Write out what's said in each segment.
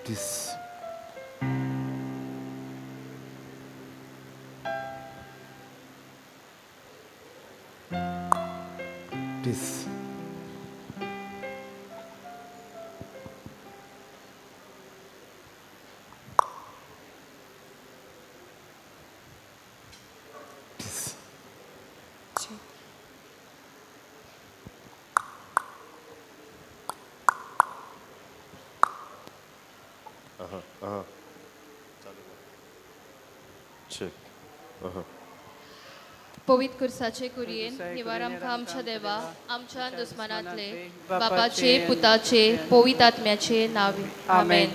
दीस. दीस. दीस. Check. पवित्र कुर्साचे कुरयेन निवार आमकां आमच्या देवा आमच्या दुस्मानांतले बापाचे पुताचे पवित्र आत्म्याचे नांव आमेन.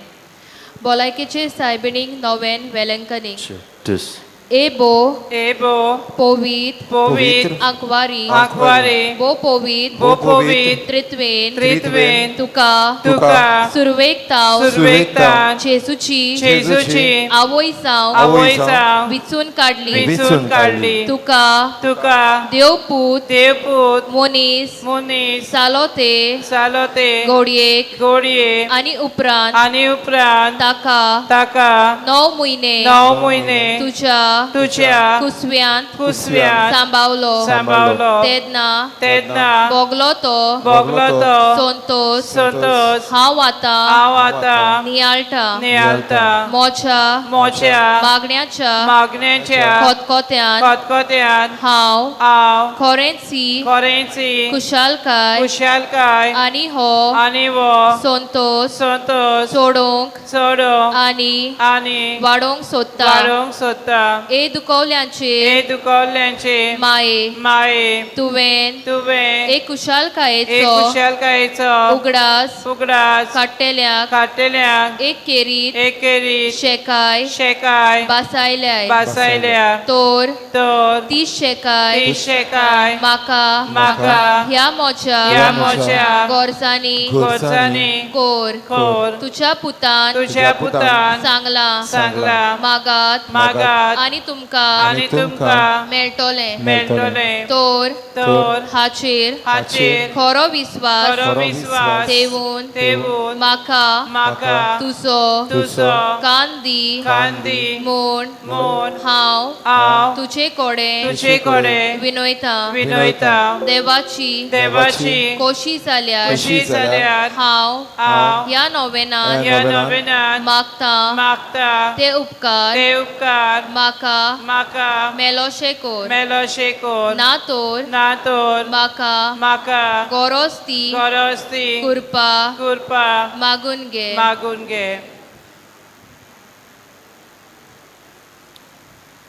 भलायकेचे सायबिणीक नोवेन वेलंकनीक. Check. दीस. ए बो एबो पवित्र पवित्र आंकवारी आंकवारी बो पवित्र बो पवित्र त्रित्वेन त्रित्वेन तुका तुका सुरवेक ताव सुरवेकतान जेजूची जेजूची आवय जावं आवय जावं विचून काडली विचून काडली तुका तुका देवपूत देवपूत मनीस मनीस जालो ते जालो ते घोडयेक घोडये आनी उपरांत आनी उपरांत ताका ताका 9 म्हयने 9 म्हयने तुज्या तुज्या कुसव्यांत कुसव्यांत सांबावलो सांबावलो तेन्ना तेन्ना भोगलो तो भोगलो तो संतोष संतोष हांव आतां हांव आतां नियाळटा नियाळटा मोच्या मोच्या मागण्याच्या मागण्याच्या खतखत्यान खतखत्यान हांव हांव खरेंची खरेंची खुशालकाय खुशालकाय आनी हो आनी वो संतोष संतोष सोडोवंक सोडोवंक आनी आनी वाडोवंक सोदता. वाडोवंक सोदता. ए दुखवल्यांचे हे दुखवल्यांचे माये माये तुवें तुवें ए कुशालकायेचो एक खुशालकायेचो उगडास उगडास काडटेल्याक काडटेल्यांक एक केरीत एक केरीत शेकाय शेकाय बासायल्याय बासायल्या तर तर ती शेकाय ती शेकाय म्हाका म्हाका ह्या मोच्या ह्या मोच्या गोरसांनी गोरसांनी कोर कोर तुज्या पुतान तुज्या पुतान सांगलां सांगलां मागात मागात आनी तुमकां आनी तुमकां मेळटलें मेळटलें. तर तर हाचेर हाचेर खरो विस्वास खरो विस्वास ठेवून ठेवून म्हाका म्हाका तुजो तुजो कान दी कान दी म्हूण म्हूण हांव हांव तुजे कडेन तुजे कडेन विनयता. विनयता. देवाची देवाची खोशी जाल्यार खुशी जाल्यार हांव हांव ह्या नोवेनान ह्या नोवेनान मागता मागता ते उपकार ते उपकार म्हाका म्हाका मेलोशे कोर मेलोशे कोर ना तर ना तर म्हाका म्हाका गरज ती गरज ती कृपा कृपा मागून घे. मागून घे.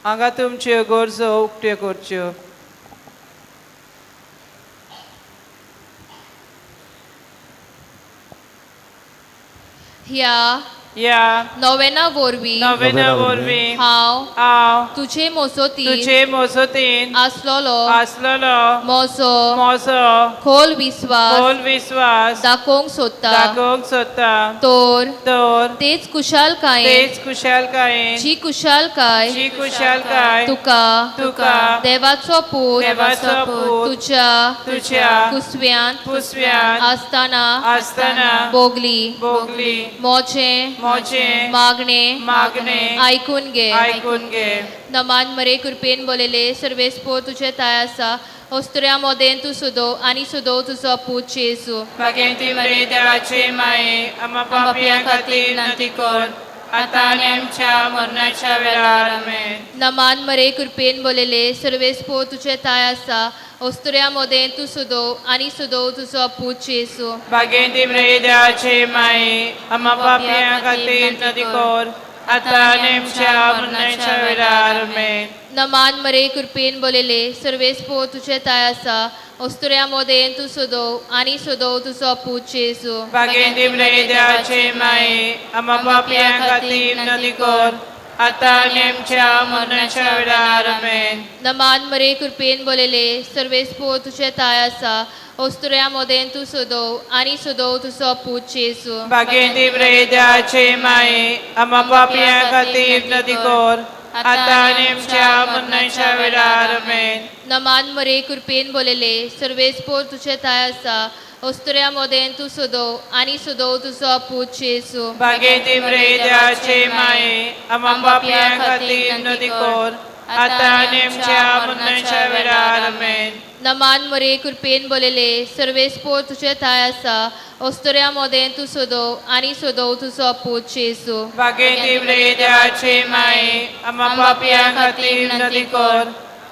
हांगा तुमच्यो गरजो उक्त्यो करच्यो. ह्या ह्या नोवेना वरवीं नोवेना वरवीं हांव हांव तुजे मोसोतीन तुजे मोसोतीन आसलोलो आसलोलो म्हजो म्हजो खोल विस्वास खोल विस्वास दाखोवंक सोदता दाखोवंक सोदता. तर तर तेच कुशालकायेन तेच खुशालकायेन जी कुशालकाय जी खुशालकाय तुका तुका देवाचो पूत देवाचो पूत तुज्या तुज्या कुसव्यांत कुसव्यांत आसतना आसतना भोगली भोगली मोजें मोजें मागणें मागणें आयकून घे. आयकून घे. नमान मरे कृपेन बोलले सर्वेस्पो तुजे ताय आसा ओस्तुऱ्या मोदेन तूं सुदो आनी सुदो तुजो पूत जेजू. भाग्यवती मरे देवाचे माये आम्हा पापयां खातीर विनंती कर आतां आनी आमच्या मरणाच्या वेळार. आमेन. नमान मरे कृपेन बोलले सर्वेस्पो तुजे ताय आसा ओस्तुऱ्या मोदेन तूं सुदो आनी सुदो तुजो पूत जेजू. भाग्यवती मरे देवाचे माये आम्हा पापयां खातीर विनंती कर आतां आनी आमच्या मरणाच्या वेळार. आमेन. नमान मरे कृपेन बोलले सर्वेस्पो तुजे ताय आसा ओस्तुऱ्या मोदेन तूं सुदो आनी सुदो तुजो पूत जेजू. भाग्यवती मरे देवाचे माये आम्हा पापयां खातीर विनंती कर आतां आनी आमच्या मरणाच्या वेळार. आमेन. नमान मरे कृपेन बोलले सर्वेस्पो तुजे ताय आसा ओस्तुऱ्या मोदेन तूं सुदो आनी सुदो तुजो पूत जेजू. भाग्यवती मरे देवाचे माये आम्हा पापयां खातीर विनंती कर आतां आनी आमच्या मरणाच्या वेळार. आमेन. नमान मरे कृपेन बोलले सर्वेस्पो तुजे ताय आसा अस्तुऱ्या मोदेन तूं सदो आनी सदो तुजो पूत जेजू. बागेती देवाचे माये, आम्हा पापयां खातीर नदी कर, आता आनी आमच्या मरणाच्या वेळार. आमेन. नमान मोरे, कृपेन बोलेले, सर्वेस्पोर तुजे ठांय आसा. अस्तुऱ्या मोदेन तूं सदो आनी सदो तुजो पूत जेजू. बागेती देवाचे माये, आम्हा पापयां खातीर नदी कर,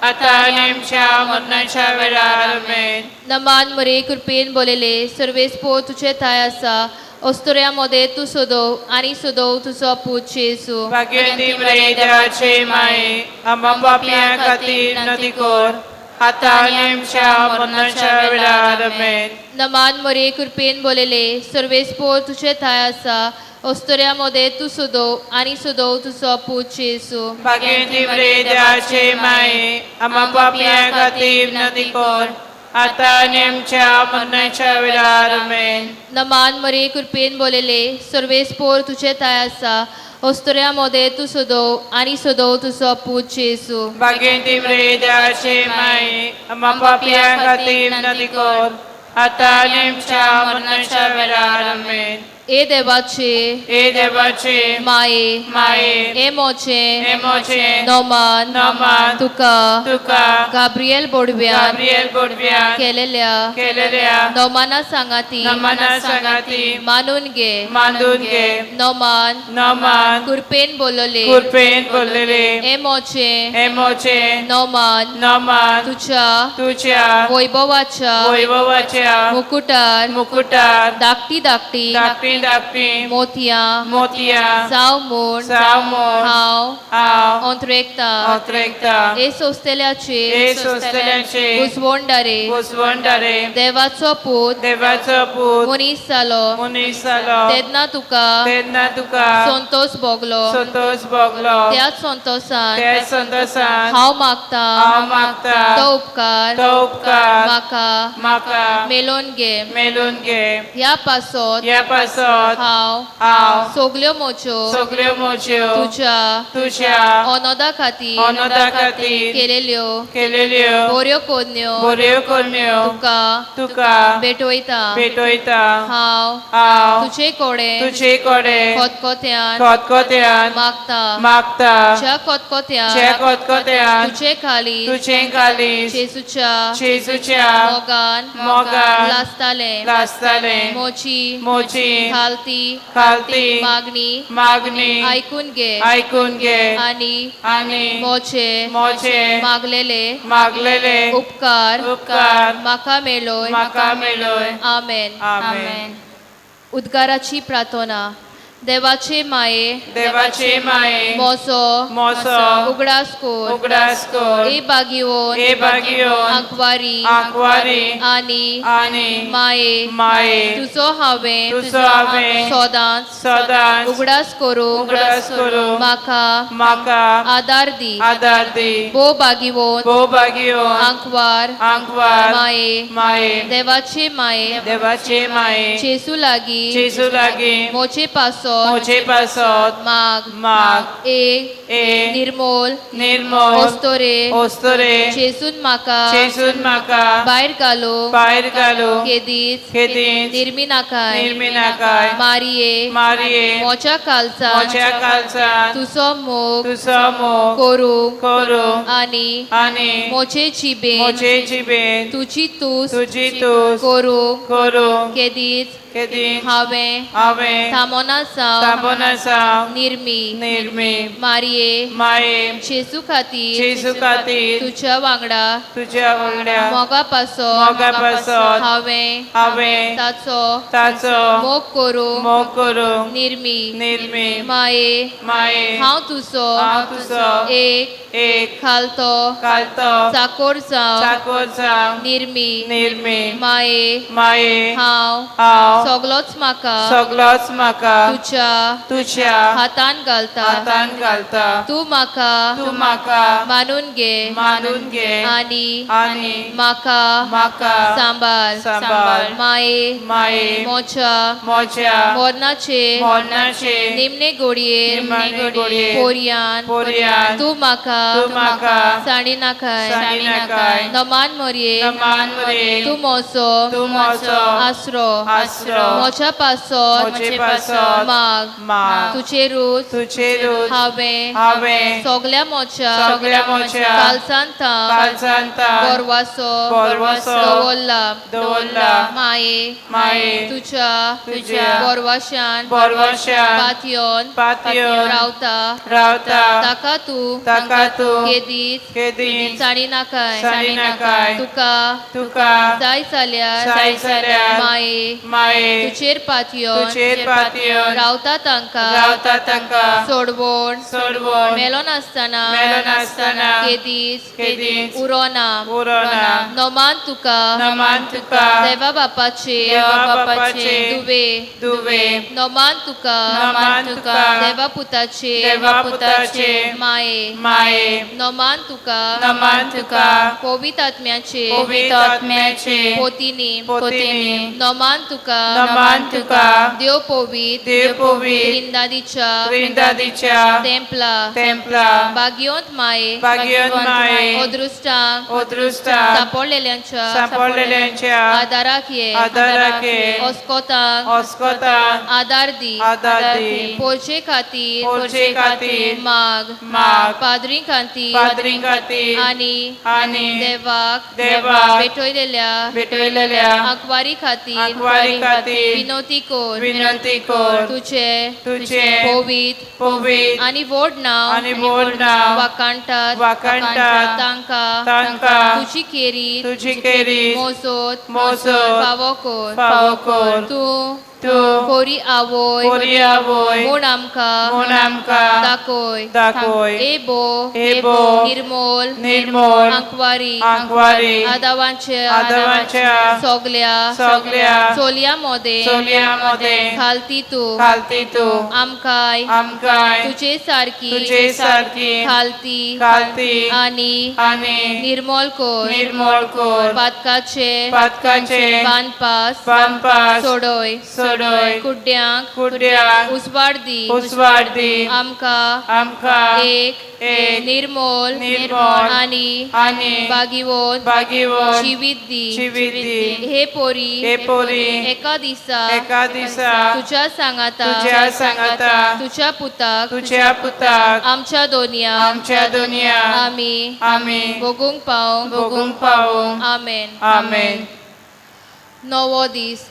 आता आनी आमच्या मरणाच्या वेळार. आमेन. नमान मोरे, कृपेन बोलेले, सर्वेस्पोर तुजे ठांय आसा. अस्तुऱ्या मोदें तूं सदो आनी सदो तुजो पूत जेजू. भाग्यवंती देवाचे माये, आम्हा पापयां खातीर नदी कर, आता आनी आमच्या मरणाच्या वेळार. आमेन. नमान मोरे, कृपेन बोलेले, सर्वेस्पोर तुजे ठांय आसा. अस्तुऱ्या मोदें तूं सदो आनी सदो तुजो पूत जेजू. भाग्यवंती देवाचे माये, आम्हा पापयां खातीर नदी कर, आता आनी आमच्या मरणाच्या वेळार. आमेन. नमान मरे, कृपेन बोलेले, सर्वेस्पोर तुजे ठांय आसा. अस्तुऱ्या मोदें तूं सदो आनी सदो तुजो पूत जेजू. भाग्यवंती देवाचे माये, आम्हा पापयां खातीर नदी कर, आता आनी आमच्या मरणाच्या वेळार. आमेन. ए देवाचे ए देवाचे माये, माये, ए मोचे हे मोचे नोमान, नोमान, तुका तुका गाब्रिएल बोडव्यान गाब्रिएल बोडव्यान केलेल्या केलेल्या नोमाना सांगाती नमना सांगाती मानून घे. मांदून घे. नोमान, नमान, कृपेन बोलले, कृपेन बोललेले, ए मोचे हे मोचे नोमान, नमान, तुझ्या तुझ्या वैभवाच्या वैभवाच्या मुकुटार मुकुटार धाकटी धाकटी धाकटी धाकटी मोतयां मोतयां जाव म्हूण जाव म्हूण हांव हांव अंतरेकता. अंतरेकता. हे सोंसतल्याचे हे सोंसतल्यांचे घुसवणदारे घुसवणदारे देवाचो पूत देवाचो पूत मनीस जालो मनीस जालो तेन्ना तुका तेन्ना तुका संतोष भोगलो. संतोष भोगलो. त्याच संतोषान त्या संतोषान हांव मागता हांव मागता तो उपकार तो उपकार म्हाका म्हाका मेलोवन घे. मेलून घे. ह्या पासत ह्या पासत हांव हांव सगल्यो मोच्यो सगल्यो मोज्यो तुज्या तुज्या अनोदा खातीर अनोदा खातीर केलेल्यो केलेल्यो बऱ्यो कोन्यो बऱ्यो करण्यो तुका तुका भेटवयता. भेटयता. हांव हांव तुजे कडेन तुजे कडेन खतखत्यान खतखत्यान मागता. मागता. ज्या ज्या खतखत्यान खतखत्यान तुजे खाली तुजे खाली जेजूच्या जेजूच्या मोगान मोगान लासताले लासताले. मोची मोची खालती खालती मागणी मागणी आयकून घे आयकून घे आनी आनी मोचे मोचे मागलेले मागलेले उपकार उपकार म्हाका मेळोय. म्हाका मेळोय. आमेन. आमेन. उद्गाराची प्रार्थना. देवाचे माये, देवाचे माये, मोसो मोसो उगडास कोर, उगडास कर, ए बागियोन ए बागियोन आंकवारी आंकवारी आनी आनी माये, माये, तुजो हांवें तुजो हांवें सदांच सदांच उगडास करूंक उगडास करूंक म्हाका म्हाका आदार दी. आदार दी. भोव बागिवोन भोव बागियोन आंकवार आंकवार माये, माये, देवाचे माये, देवाचे माये, जेजू लागीं जेजू लागीं मोचे पासत मोजे पासत माग. माग. एक ए निर्मोल निर्मोल ओस्तोरे ओस्तोरे जेजून म्हाका जेजून म्हाका भायर घालूंक भायर घालूंक केदीच केदीच निर्मिनाकाय. निर्मिनाकाय. मारिये, मारिये, मोच्या कालसान मोज्या कालसान तुजो मोग तुजो मोग करूंक करूंक आनी आनी मोचे जिबेन मोजे जिबेन तुजी तूस तुजी तूस करूंक करूंक केदीच केदीच हांवें हांवें थांबोना जावं थांबोन आसा निर्मी. निर्मी. मारिये, माये, जेजू खातीर जेजू खातीर तुज्या वांगडा तुज्या वांगडा मोगा पासत मोगा पासत हांवें हांवें ताचो ताचो मोग करूंक मोग करूंक निर्मी. निर्मी. माये, माये, हांव तुजो हांव तुजो एक एक खालतो घालतो चाकोर जावं चाकोर जावं निर्मी. निर्मी. माये, माये, हांव हांव सगलोच म्हाका सगलोच म्हाका तुज्या तुज्या तुज्या हातान घालता. हातान घालता. तूं म्हाका तूं म्हाका मानून घे मानून घे आनी आनी म्हाका म्हाका सांबाळ. सांबाळ. माये माये मोच्या मोज्या मोरनाचे मोरनाचे निमणे गोडयेर निमणे गोडयेर पोरयान पोरयान तूं म्हाका तूं म्हाका साणी नाकाय. साणी नाकाय. नमान मोरये नमान मोरये तूं मोसो तूं मोसो आसरो आसरो मोच्या पासत म्हजे पासत माग. माग. तुजेरूच तुजेरूच हांवें हांवें सगल्या मोच्या सगल्या मोच्या कालसांता कालसांता बोरवासो बोरवासो दवरला. दवरला. माये माये तुज्या तुज्या बोरवाशान बोरवाशान पातयोन पातयोन रावता रावता ताका तूं ताका तूं केदीच केदीच साणी नाकाय. साणी नाकाय. तुका तुका जाय जाल्यार जाय जाल्यार माये माये तुजेर पातयोन तुजेर पातयोन रावता तांकां रावता तांकां सोडवण सोडवण मेलो नासतना मेलो नासतना केदीच केदीच उरोना. उरोना. नमान तुका नमान तुका देवा बापाचे देवा बापाचे दुवे दुवे नमान तुका नमान तुका देवा पुताचे देवा पुताचे माये माये नमान तुका नमान तुका पवित्र आत्म्याचे पवित्र आत्म्याचे पोतीनी पोतीनी नमान तुका नमान तुका देव पवित्र देव पवित्र त्रिंदादीच्या त्रिंदादीच्या तेंपला तेंपला बागियोंत माये बागियोन माये अदृश्टांक अदृश्टांक सापडलेल्यांच्या सापडलेल्यांच्या आदाराक ये आदाराक ये ओस्कोतांक ओस्कोतांक आदार दी. आदार दी. पोरचे खातीर पोरचे खातीर माग. माग. पाद्री खातीर पाद्री खातीर आनी आनी देवाक देवाक भेटयलेल्या भेटयलेल्या आंकवारी खातीर आंकवारी खातीर विनवती कर. विनंती कर. तुझे तुझे पवित्र पवित्र आनी व्हड नांव आनी व्हड नांव वाखाणटात वाखाणटात तांकां तांकां तुजी केरी तुजी केरी मोजोत मोजोत फावो कर. फावो कर. तूं तूं कोरी आवय कोरी आवय म्हूण आमकां म्हूण आमकां दाखय. दाखय. एबो एबो निर्मोल निर्मोल आंकवारी आंकवारी आदावांच्या आदावांच्या सगल्या सगल्या चोलयां मोदें चलयां मोदें खालती तूं खालती तूं आमकांय आमकांय तुजे सारकी तुजे सारकी खालती खालती आनी आनी निर्मोल कर. निर्मोल कर. पातकाचे पातकाचे बांदपास बांदपास सोडय. सोडय. कुड्ड्यांक कुड्ड्यांक उजवाड दी. उजवाड दी. आमकां आमकां एक एक निर्मोल निर्मोल आनी आनी बागिवोन बागिवोन जिवीत दी. जिवीत दी. हे पोरी हे पोरी एका दिसा एका दिसा तुज्या सांगाता तुज्या सांगाता तुज्या पुताक तुज्या पुताक आमच्या दोनया आमच्या दुनिया आमी आमी भोगूंक पावंक भोगूंक पावूंक. आमेन. आमेन. नवो दीस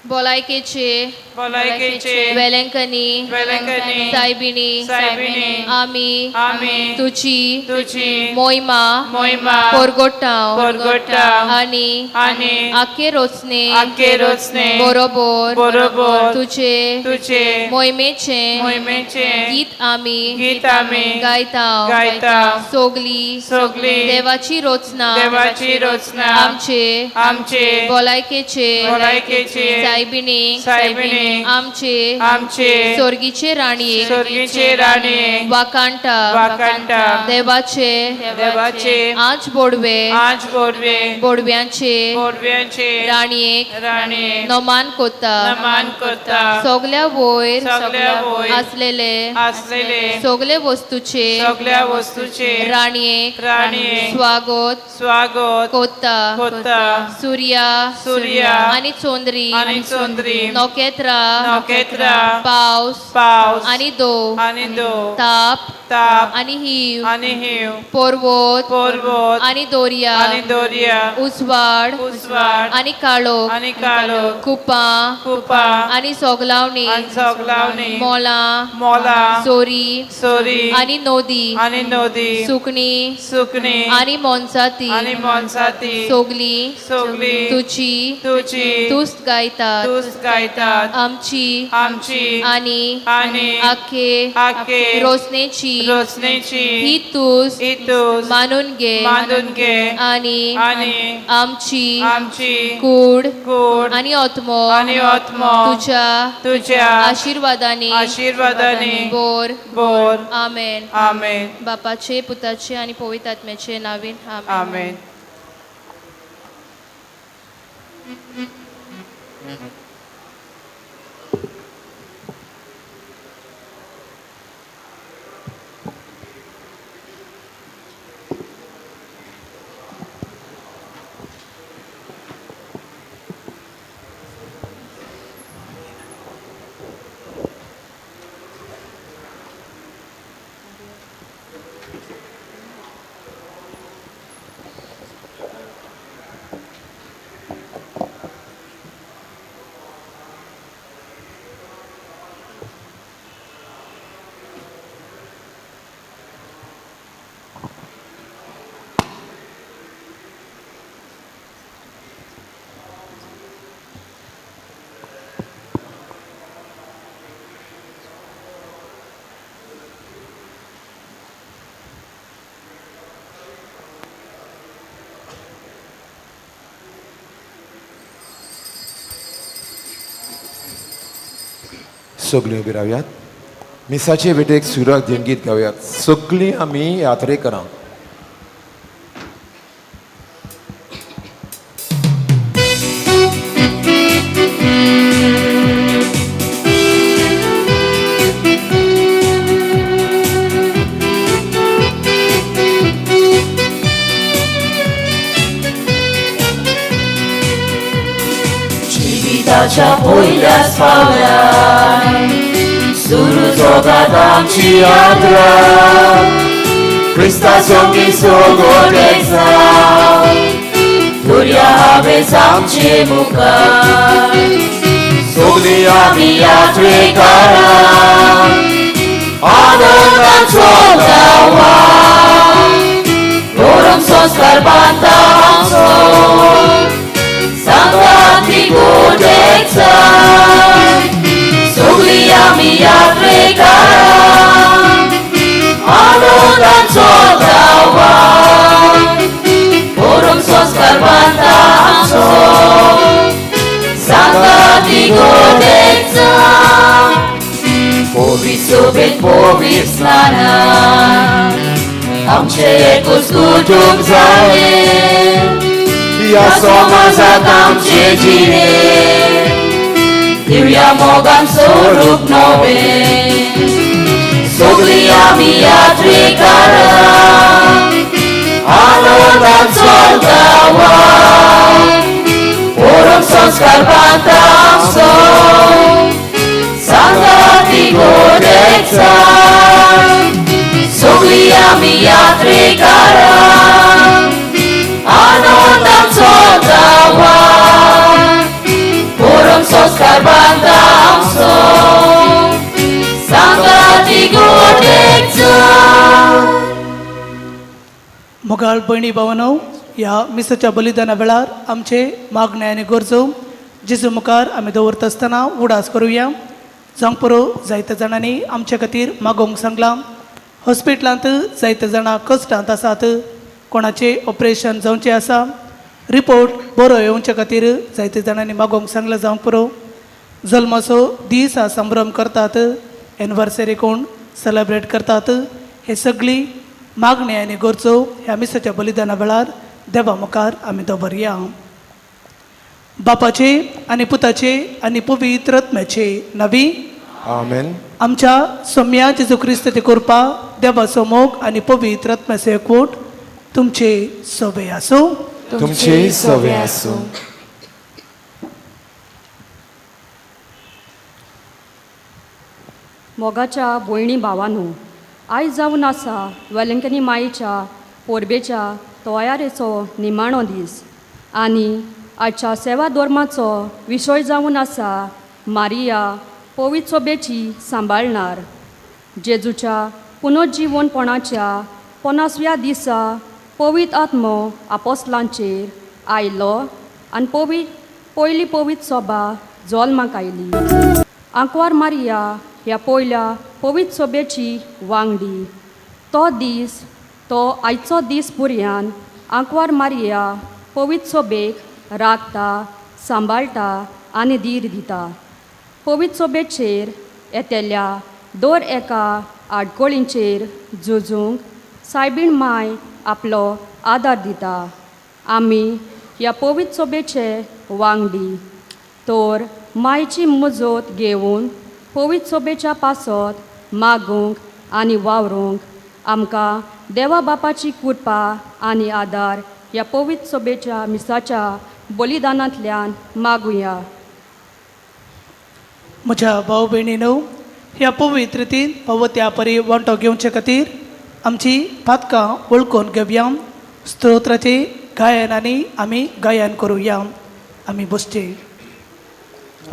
भलायकेचे भलायकेचे वेलंकनी वेलंकनी सायबिणी सायबिणी आमी आमी तुजी तुजी मोहिमा मोहिमा परगोटाव परगोटाव आनी आनी आखे रोचने आखे रोचने बरोबर बरोबर तुजे तुजे मोहिमेचे मोहिमेचे गीत आमी गीत आमी गायता. गायता. सोगली सोगली देवाची रोचना देवाची रचना आमचे आमचे भलायकेचे भलायकेचे सायबिणी सायबिणी आमचे आमचे सोर्गीचे राणये स्वर्गीचे राणी वाकांटा वाकांटा देवाचे देवाचे आज बोडवे आज बोडवे बोडव्यांचे बोडव्यांचे राणयेक राणी नमान कोता नमान करता. सगल्या वयर सगल्या वयर आसलेले आसलेले सगले वस्तूचे सगल्या वस्तूचे राणयेक राणयेक स्वागत स्वागत कोता कोता. सूर्या सूर्या आनी चंद्री आनी चंद्री नखेत्रा नखेत्रा पावस पावस आनी दो आनी दो ताप ताप आनी हिव आनी हिव पर्वत पर्वत आनी दोरया आनी दोरया उजवाड उजवाड आनी काळोख आनी काळोख कुपां कुपां आनी सोगलावणी आनी सोगलावणी मोलां मोलां सोरी सोरी आनी नदी आनी नदी सुकणी सुकणी आनी मोनजाती आनी मोनजाती सोगली सोगली तुजी तुजी तुस्त गायता. गायतात, तुस्त गायतात, आमची आमची आनी आनी आखे आखे रोसनेची रोसनेची ही तुस्त ही तुस्त मानून घे, मानून घे, आनी आनी आमची आमची कूड कूड आनी आत्मो आनी आत्मो तुझ्या तुझ्या आशीर्वादानी आशीर्वादानी बोर बोर. आमेन. आमेन. बापाचे, पुताचे आनी पवित्र आत्म्याचे नावीन आमेन. आमेन. सगळीं उबी रावयात, मिसाचे भेटेक सुराक देणगीत गावयात. सगळीं आमी यात्रेकरां. जिविताच्या पयल्याच पावलार सुरू जातात आमची यात्रा, क्रिस्ता संगी सोगोट एकसांव, धुरया हावेस आमचे मुखार, सगळीं आमी यात्रेकारां आनंदान चलता वाट, गौरव संस्कार बांदता आमचो, सांगाती गोड एकसांव, सगळीं आमी यात्रेकारां आनंदान चलता वाट, गौरव संस्कार बांदता आमचो, सांगाती गोड एकसांव, पवित्र सोबीत पवित्र स्नानान आमचें एकूच कुटूंब जालें, ह्या समाजांत आमचे जिणें दिव्या मोगान स्वरूप नवें, सगळीं आमी यात्रेकारां आनंदान चलता वाट, परम संस्कार बांदता आमचो, सांगाती गोड एकसांव, सगळीं आमी यात्रेकारां आनंदान चलता वाट, परम संस्कार बांदता आमचो, सांगाती गोड एकसांव. मोगाळ भयणी भावानो, ह्या मिसाच्या बलिदाना वेळार आमचे मागणे आनी गरजो जेजू मुखार आमी दवरता आसतना उडास करुया. जावंक पुरो जायत्या जाणांनी आमचे खातीर मागोवंक सांगलां. हॉस्पिटलांत जायते जाणां कश्टांत आसात, कोणाचें ऑपरेशन जावचें आसा, रिपोर्ट बरो येवचे खातीर जायते जाणांनी मागोवंक सांगलां. जावंक पुरो जल्माचो दीस संभ्रम करतात, एनिवर्सरी कोण सेलेब्रेट करतात, हे सगळी मागणी आनी गरजो ह्या मिसाच्या बलिदाना वेळार देवा मुखार आमी दवरया. बापाचे आनी पुताचे आनी पवित्र आत्म्याचे नवी आमेन. आमच्या सोम्या जेजू क्रिस्ताची कृपा, देवाचो मोग आनी पवित्र आत्म्याचो एकवट तुमचे सोबे आसूं. तुमचे सवे आसूं. मोगाच्या भयणी भावानू, आयज जावन आसा वेलंकनी माईच्या पोरबेच्या तयारेचो निमाणो दीस आनी आजच्या सेवा धर्माचो विशय जावन आसा मारिया पवित्र सोबेची सांबाळणार. जेजूच्या पुनर्जिवनपणाच्या 50व्या दिसा पवित्र आत्मो आपोसलांचेर आयलो आनी पयली पवित्र सभा जल्माक आयली. आंकवार मारिया ह्या पयल्या पवित्र सोबेची वांगडी. तो दीस तो आयचो दीस पुरयान आंकवार मारिया पवित्र सोबेक राखता, सांबाळटा आनी धीर दिता. पवित्र सोबेचेर येतल्या दर एका आडकोळींचेर झुजूंक सायबीण माय आपलो आदार दिता. आमी ह्या पवित्र सोबेचे वांगडी तर मायची मुजत घेवन पवित्र सोबेच्या पासत मागूंक आनी वावरूंक आमकां देवा बापाची कृपा आनी आदार ह्या पवित्र सोबेच्या मिसाच्या बलिदानांतल्यान मागुया. म्हज्या भाव भयणीनो, ह्या पवित्र रितीन फावो त्या परी वांटो घेवचे खातीर आमची पातकां वळखून घेवया. स्तोत्राचे गायनांनी आमी गायन करुया. आमी बसचे.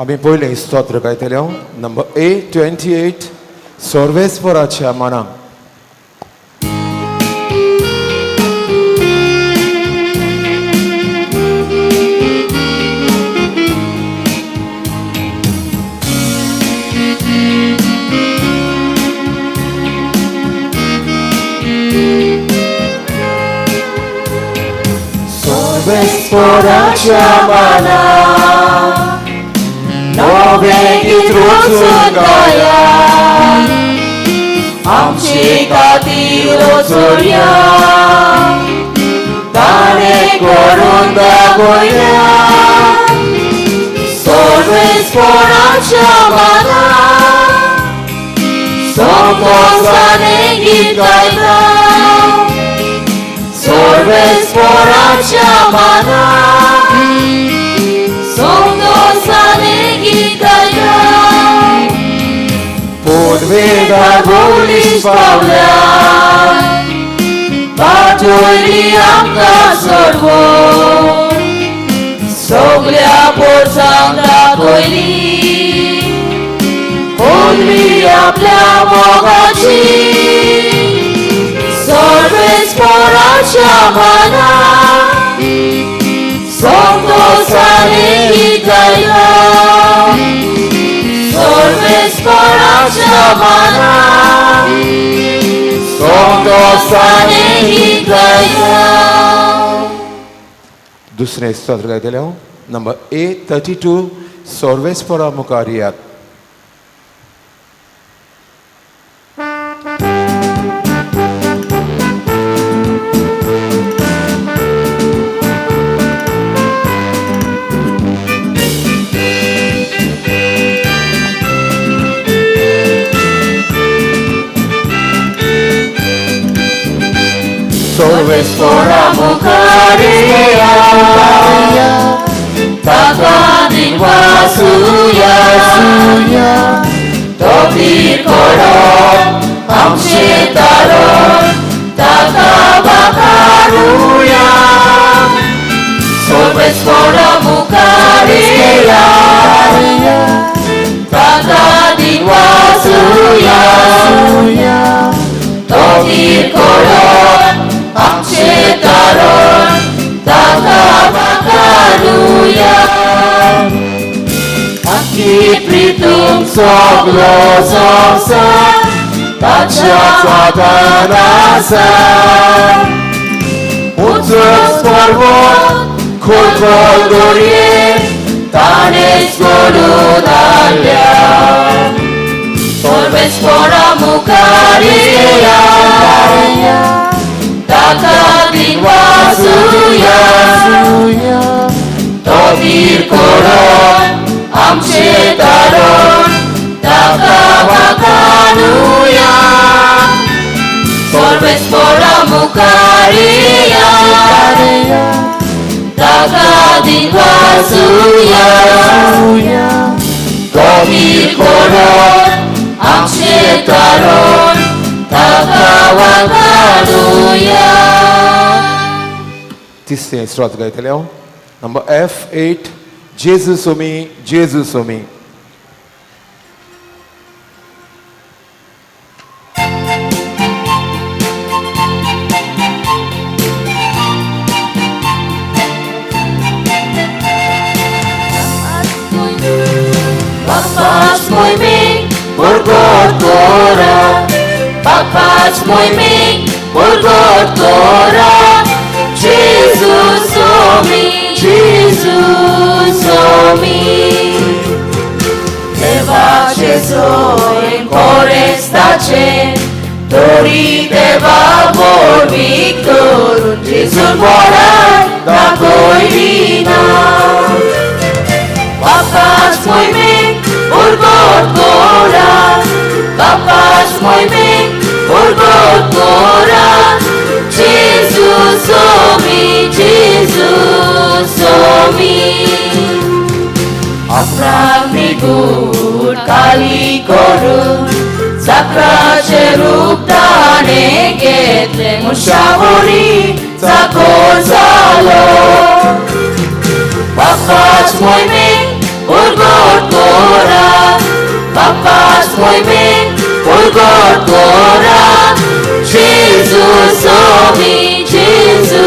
आमी पयलें स्तोत्र गायतले नंबर 828 सर्वेस्वराच्या मनाक. सर्वेस्वराच्या मनाक नवें गीत रचून गाया, आमचे खातीर वचुया, ताणें करून दाखोवया. सर्वेस्वराच्या मनाक संतोषाने गीत गायता. सर्वेस्वराच्या मनाक संतोषाने गीत गायता. पूर्वेदा पोलीस पावल्या पाठयली आमकां सोडवून, सगल्या पोरसांक दाखयली पदवी आपल्या मोगाची. सर्वेस्वराच्या मनाक संतोषाने गीत गायता. सर्वेस्वराच्या मनाक संतोषाने गीत गायता. दुसरें स्तोत्र गायतले हांव नंबर 832 सर्वेस्वरा मुखार येयात. सर्वेस्वरा मुखार येया, ताका दिनवासुया, तो करो आमचें तारण, ताका वाखारुया. सर्वेस्वरा मुखार येया, ताका दिनवासुया, तो करो आमचें तारण, ताका वाखारुया. आमची प्रितूम सगलो संवसार ताच्या हातान आसा. उंच पर्वत खोल दोरयेन ताणेंच घडोवन हाडल्या. सर्वेस्वरा मुखार येया, ताका दिनवासुया, तो करून आमचें तारण, ताका वाखारुया. सर्वेस्वरा मुखार येया, ताका दिनवासुया, तो करून आमचें तारण, ताका वाखारुया. तिसरें स्तोत्र गायतले हांव नंबर F8 जेजू सोमी, जेजू सोमी. मोहिमेक उर्गोट कोरा, बापाच मोहिमेक उर्गोट कोरा, जेजू सोमी, जेजू सोमी. देवाचे सोय कोरेस्ताचे, तरी देवा वरवीं करून जेजून बराय दाखयली ना. बापाच मोहिमेक उर्गोट कोरा, बापाच मोहिमेक उर्गोट कोरा, जेजू सोमी, जेजू सोमी. आपणाक निगूट काली करून चाकराचें रूप ताणें घेतलें, मनशा वरी चाकोर जालो. बापाच मोहिमेक उर्गोट कोरा, बापाच मोहिमेक उर्गोट कोरा, जेजू सोमी, जेजू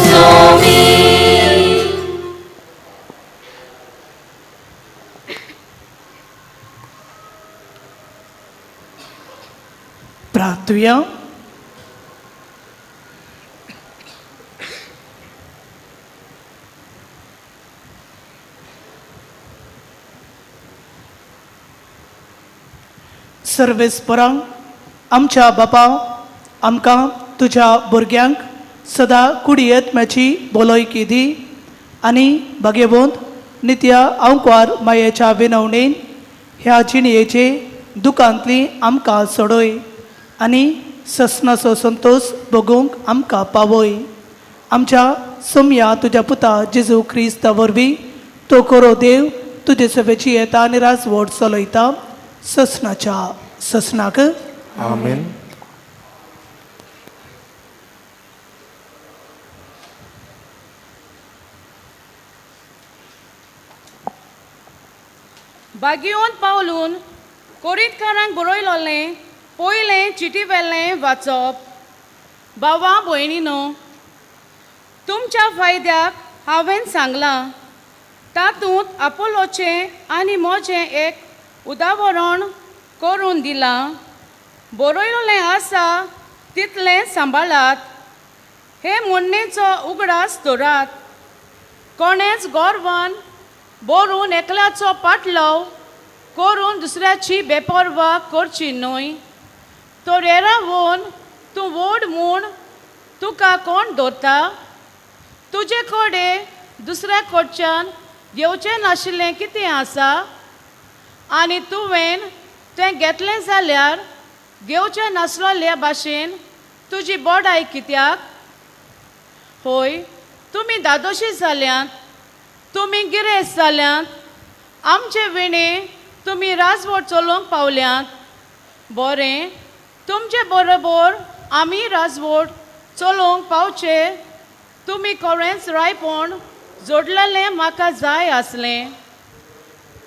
सोमी. प्रार्थुया. सर्वेस्परांक आमच्या बापा, आमकां तुज्या भुरग्यांक सदां कुडयेत भलोयकी दी आनी भाग्यवंत नित्या आंकवार मायेच्या विनवणेन ह्या जिणयेचे दुकांतली आमकां सोडय आनी ससनाचो संतोश भोगूंक आमकां पावय. आमच्या सोमया तुज्या पुता जेजू क्रिस्ता वरवीं, तो खरो देव तुजे सभेची येता आनी राजवट चलयता ससनाच्या ससनाक. आमेन. बागियोन पावलून कोरीतकारांक बरयलोलें पयलें चिटी वेलें वाचप. बाबा भयणीनो, तुमच्या फायद्याक हांवें सांगलां तातूंत आपोलोचें आनी म्हजें एक उदाहरण करून दिलां. बरयलोलें आसा तितलें सांबाळात, हे म्हणणेचो उगडास दवरात. कोणेंच गोरवान बरून एकल्याचो पाटलाव करून दुसऱ्याची बेपर्वा करची न्हय. तर येरावून तूं व्हड म्हूण तुका कोण दवरता? तुजे कडेन दुसऱ्या कडच्यान घेवचें नाशिल्लें कितें आसा? आनी तुवें तें घेतलें जाल्यार घेवचें नासलोल्या भाशेन तुजी बडाय कित्याक? हय, तुमी दादोशी जाल्यांत, तुमी गिरेस्त जाल्यांत, आमचे विणे तुमी राजवट चलोवंक पावल्यांत. बरें, तुमचे बरोबर आमी राजवट चलोवंक पावचे तुमी खरेंच रायपण जोडलेलें म्हाका जाय आसलें.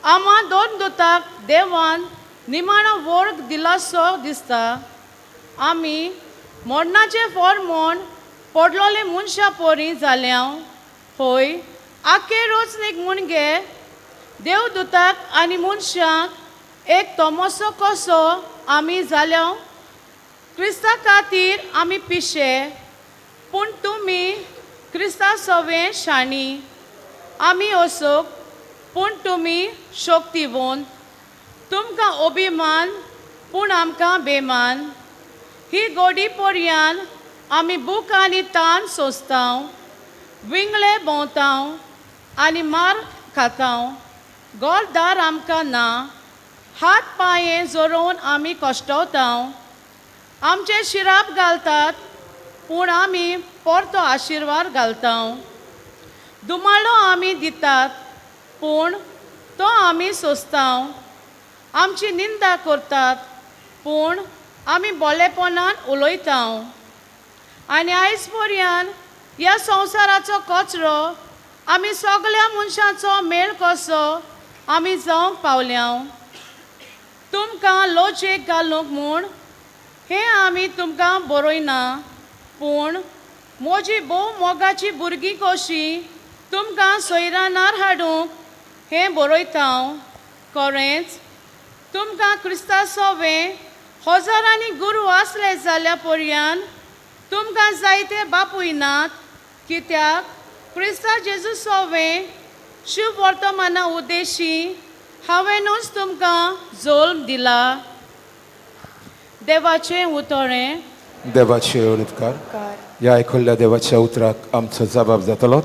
आमा दोन दुताक देवान निमाणो वर्ग दिलासो दिसता. आमी मरणाचें फॉर म्हूण पडलोले मनशां परी जाल्या. हय, आखे रोचनीक मुणगे देवदूताक आनी मनशांक एक तोमसो कसो आमी जाल्या. क्रिस्ता खातीर आमी पिशे, पूण तुमी क्रिस्ता सवे शाणी. आमी असोक, पूण तुमी शक्तिवंत. तुमकां अभिमान, पूण आमकां बेमान. ही गोडी पर्यान आमी भूक आनी तान सोंसता, विंगळे भोंवता आनी मार खाता. गोलदार आमकां ना, हात पांये जोरोवन आमी कश्टवता. आमचे शिराप घालतात, पूण आमी परतो आशिर्वाद घालता. दुमाळो आमी दितात, पूण तो आमी सोंसता. आमची निंदा करतात, पूण आमी बोलेपणान उलयता. आनी आयज पर्यान ह्या संवसाराचो कचरो आमी सगळ्या मनशांचो मेळ कसो आमी जावंक पावल्या. तुमकां लजेक घालूंक म्हूण हें आमी तुमकां बरयना, पूण म्हजी भोव मोगाची भुरगीं कशीं तुमकां सोयरानार हाडूंक हें बरयता. खरेंच तुमकां क्रिस्ता सोवें हजारांनी गुरू आसले जाल्या पर्यान तुमकां जायते बापूय नात कित्याक क्रिस्ता जेजू सोवें शुभ वर्तमाना उद्देशी हांवेंनूच तुमकां जोल्म दिला. देवाचें उतरें. देवाचे उपकार. ह्या आयकल्ल्या देवाच्या उतराक आमचो जबाब जातलो.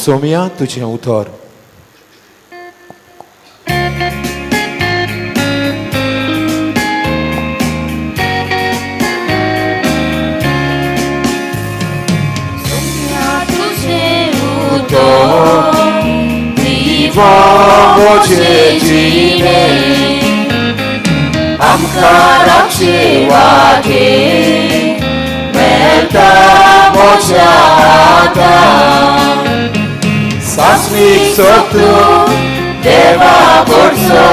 सोम्या तुजें उतर. आमकां राखचे वाटे मेळटा म्हज्या हातान. सासणीक सोदू देवा कडचो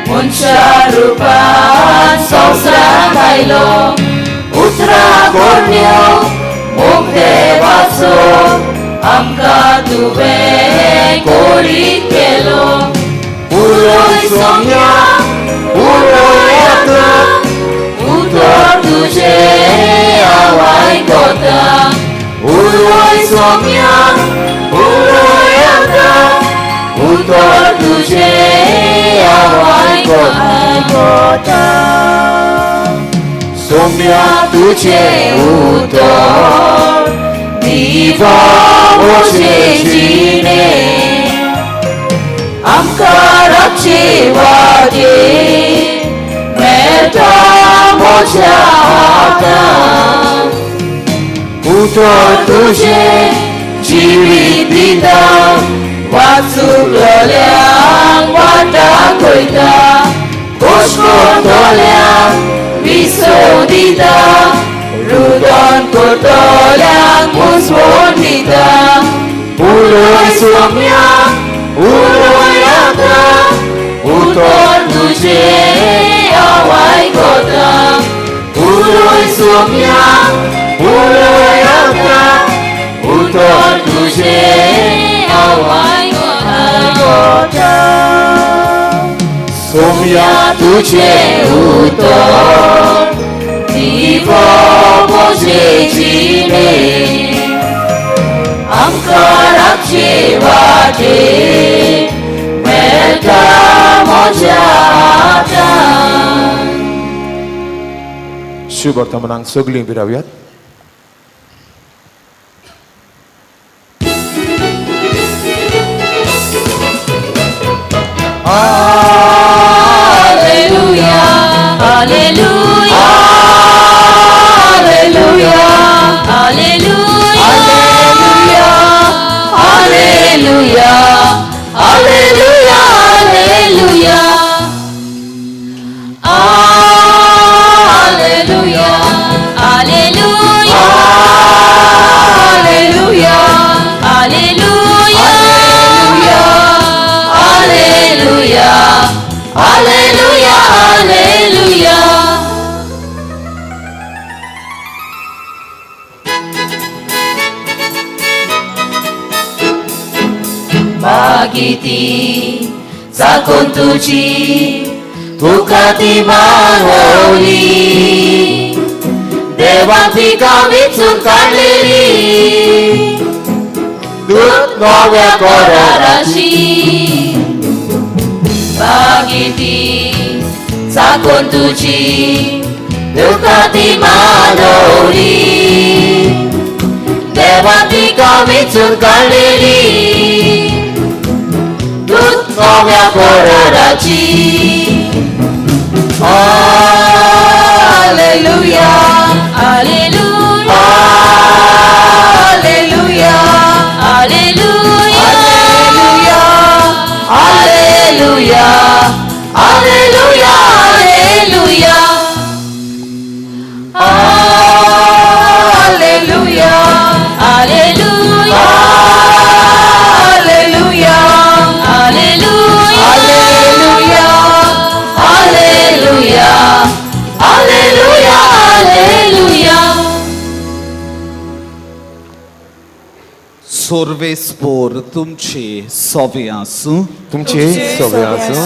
मनशा रुपान संवसारांत आयलो. उतरां करण्यो मोग देवाचो आमकां तुवें कोरीत केलो. उलय सोम्या उलय आतां उतर तुजें हांव आयकता. उलय सोम्या उलय आतां उतर तुजें हांव आयकता. सोम्या तुजें उतर दिवा म्हजें जिणें आमकां राखचे वाटे मेळटा म्हज्या हातान. उतर तुजें जिवीत दिता वाचुकल्यांक वाट दाखयता खोश करतल्यांक विसव दिता रुदन करतल्यांक मुसवण दिता. उलय सोम्या उलय आतां उतर तुजें हांव आयकता. उलय सोम्या उलय आतां उतर तुजें हांव आयकता. सोम्या तुजें उतर दिवो म्हजें जिणें आमकां राखचे वाटे मेळटा म्हज्या हातान. शुभ वर्तमानाक सगळीं उबी रावयात. Alleluia, Alleluia, Alleluia, Alleluia, Alleluia, Alleluia, Alleluia, Alleluia, Alleluia, Alleluia, Alleluia, Alleluia, Alleluia, Alleluia. मागिती चाकून तुजी तुका ती मानवली देवा तिका विचून काडलेली दूत नव्या कराराची. मागिती चाकून तुजी तुका ती मानवली देवा तिका विचून काडलेली दूत नव्या कराराची. Alleluia, Alleluia, Alleluia, Alleluia, Alleluia, Alleluia, Alleluia, Alleluia, Alleluia, Alleluia, Alleluia, Alleluia, Alleluia, Alleluia. सोर्वेस्पोर तुमचे सोवे आसूं. तुमचे सोवे आसूं.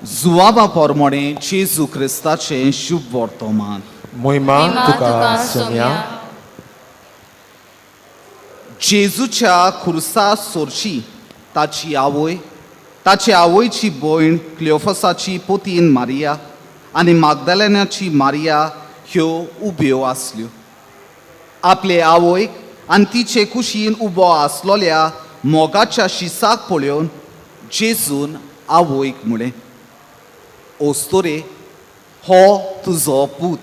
जुवाबा पोरमोणे जेजू क्रिस्ताचें शुभ वर्तमान. मोहिमा तुका सोम्या. जेजूच्या खुर्सा सोरशी ताची आवय, ताचे आवयची भयण क्लियोफसाची पोतीन मारिया आनी मागदालेनाची मारिया ह्यो उब्यो आसल्यो. आपले आवयक आनी तिचे कुशीन उबो आसलोल्या मोगाच्या शिसाक पळोवन जेजून आवयक म्हळें, ओस्तोरे, हो तुजो पूत.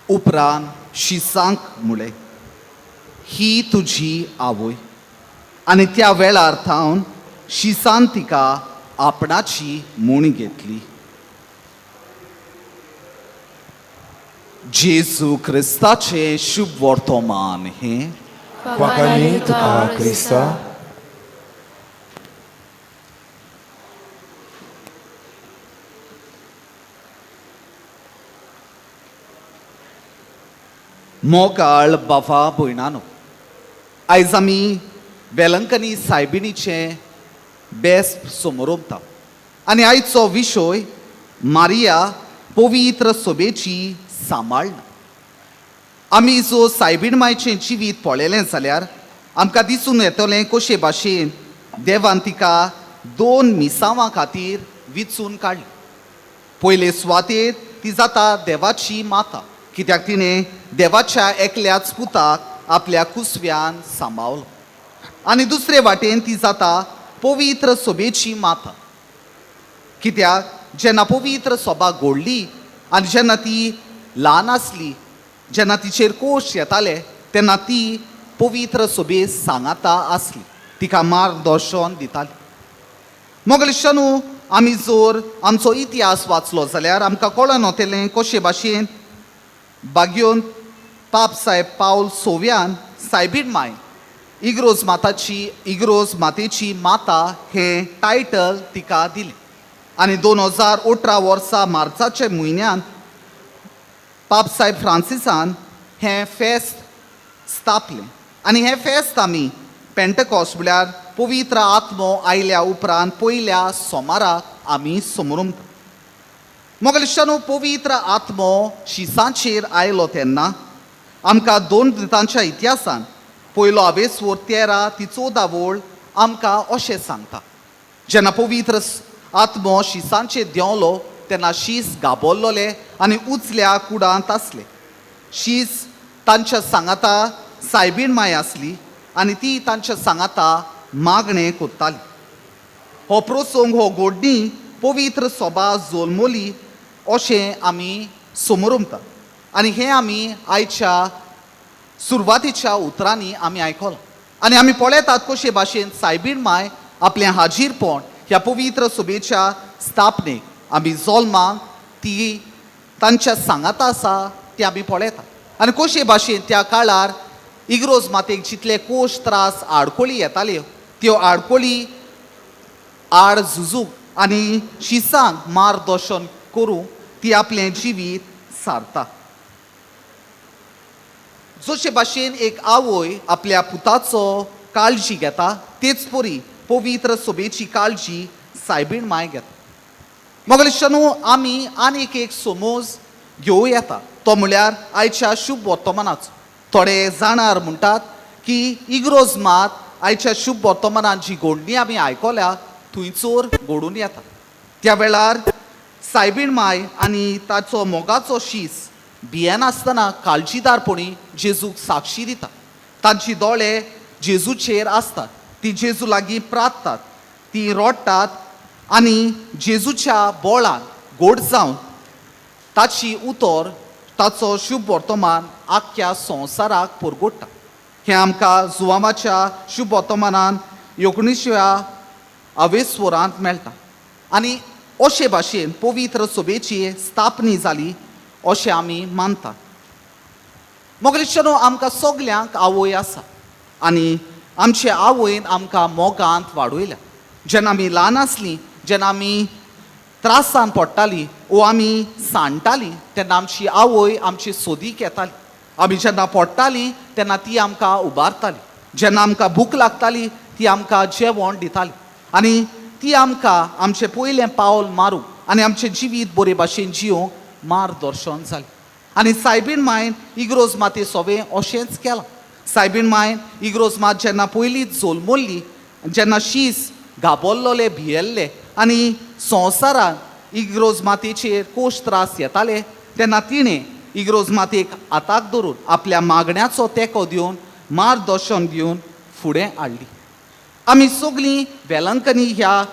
उपरांत शिसांक म्हळें, ही तुजी आवय. आनी त्या वेळार थावन शिसान तिका आपणाची म्हूण घेतली. जेजू क्रिस्ताचें शुभ वर्तमान हें. वाखाणी तुका क्रिस्ता. मोगाळ बाबा भयणानो, आयज आमी वेलंकनी सायबिणीचें बेस्त समोरमता आनी आयचो विशय मारिया पवित्र सोबेची सांबाळना. आमी जो सायबीण मायचें जिवीत पळयलें जाल्यार आमकां दिसून येतलें कशे भाशेन देवान तिका दोन मिसांवां खातीर विचून काडली. पयले सुवातेर ती जाता देवाची माता, कित्याक तिणें देवाच्या एकल्याच पुताक आपल्या कुसव्यान सांबाळलो. आनी दुसरे वाटेन ती जाता पवित्र सोबेची माता, कित्याक जेन्ना पवित्र सोबा घडली आनी जेन्ना ती ल्हान आसली, जेन्ना तिचेर कोश येताले तेन्ना ती पवित्र सोबे सांगाता आसली, तिका मार्गदर्शन दिताली. मोगलिशानू, आमी जर आमचो इतिहास वाचलो जाल्यार आमकां कळोन वतलें कशे भाशेन बागयोन पाप साहेब पावल सोव्यान सायबीण माय इग्रोज माताची इग्रोज मातेची माता हें टायटल तिका दिलें. आनी 2018 वर्सा मार्चाच्या म्हयन्यान पाप साहेब फ्रांसिसान हें फेस्त स्थापलें. आनी हें फेस्त आमी पेंटकॉस्ट म्हळ्यार पवित्र आत्मो आयल्या उपरांत पयल्या सोमाराक आमी समोरमता. मोगलिशानो, पवित्र आत्मो शिसांचेर आयलो तेन्ना आमकां दोन तांच्या इतिहासान पयलो आवेसवर 13 ती 14 वळ आमकां अशें सांगता, जेन्ना पवित्र आत्मो शिसांचेर देंवलो तेन्ना शीस गाबोल्लोले आनी उचल्या कुडांत आसले. शीस तांच्या सांगाता सायबीण माय आसली आनी ती तांच्या सांगाता मागणें कोत्ताली. हो प्रसंग हो गोडणी पवित्र सोबा जोलमोली अशें आमी समोरमता आनी हें आमी आयच्या सुरवातीच्या उतरांनी आमी आयकलां. आनी आमी पळयतात कशे भाशेन सायबीण माय आपलें हाजीरपण ह्या पवित्र सोबेच्या स्थापनेक आमी जोल्माक ती तांच्या सांगाता आसा ती आमी पळयतात. आनी कशे भाशेन त्या काळार इग्रोज मातेक जितले कोश त्रास आडकोळी येताल्यो त्यो आडकोळी आड झुजूंक आनी शिसांक मार्गदर्शन करूंक ती आपलें जिवीत सारता. जशे भाशेन एक आवय आपल्या पुताचो काळजी घेता तेच परी पवित्र सोबेची काळजी सायबीण माय घेता. मोगलिशानू, आमी आनीक एक समज घेवं येता तो म्हळ्यार आयच्या शुभ वर्तमानाचो. थोडे जाणार म्हणटात की इग्रोज मात आयच्या शुभ वर्तमानान जी गोडणी आमी आयकल्या थंयचोर घडून येता. त्या वेळार सायबीण माय आनी ताचो मोगाचो शीस भियेनासतना काळजीदारपणी जेजूक साक्षी दिता. तांची दोळे जेजूचेर आसतात, ती जेजू लागीं प्रार्थतात, ती रोडटात आनी जेजूच्या बोळान गोड जावन ताची उतर ताचो शुभ वर्तमान आख्ख्या संवसाराक परगोडटा. हें आमकां जुवामाच्या शुभ वर्तमानान 19व्या अवेस्वरांत मेळटा. आनी अशे भाशेन पवित्र सोबेची स्थापनी जाली अशें आमी मानतात. मोगलिशानो, आमकां सगल्यांक आवय आसा आनी आमचे आवयन आमकां मोगांत वाडयल्या. जेन्ना आमी ल्हान आसलीं, जेन्ना आमी त्रासान पडटालीं वो आमी सांडटालीं तेन्ना आमची आवय आमची सोदीक येताली. आमी जेन्ना पडटालीं तेन्ना ती आमकां उबारताली. जेन्ना आमकां भूक लागताली ती आमकां जेवण दिताली. आनी ती आमकां आमचें पयलें पावल मारूंक आनी आमचें जिवीत बरे भाशेन जियोंक मार्गदर्शन जालें. आनी सायबीण मायन इग्रोज माते सोवें अशेंच केलां. सायबीण मायन इग्रोज मात जेन्ना पयलींच जल्मल्ली, जेन्ना शीस घाबरलोले भियेल्ले आनी संवसारान इग्रोज मातेचेर कोश त्रास येताले तेन्ना तिणें इग्रोज मातेक हाताक धरून आपल्या मागण्याचो तेंको दिवन मार्गदर्शन दिवन फुडें हाडली. आमी सगळीं वेलंकनी ह्या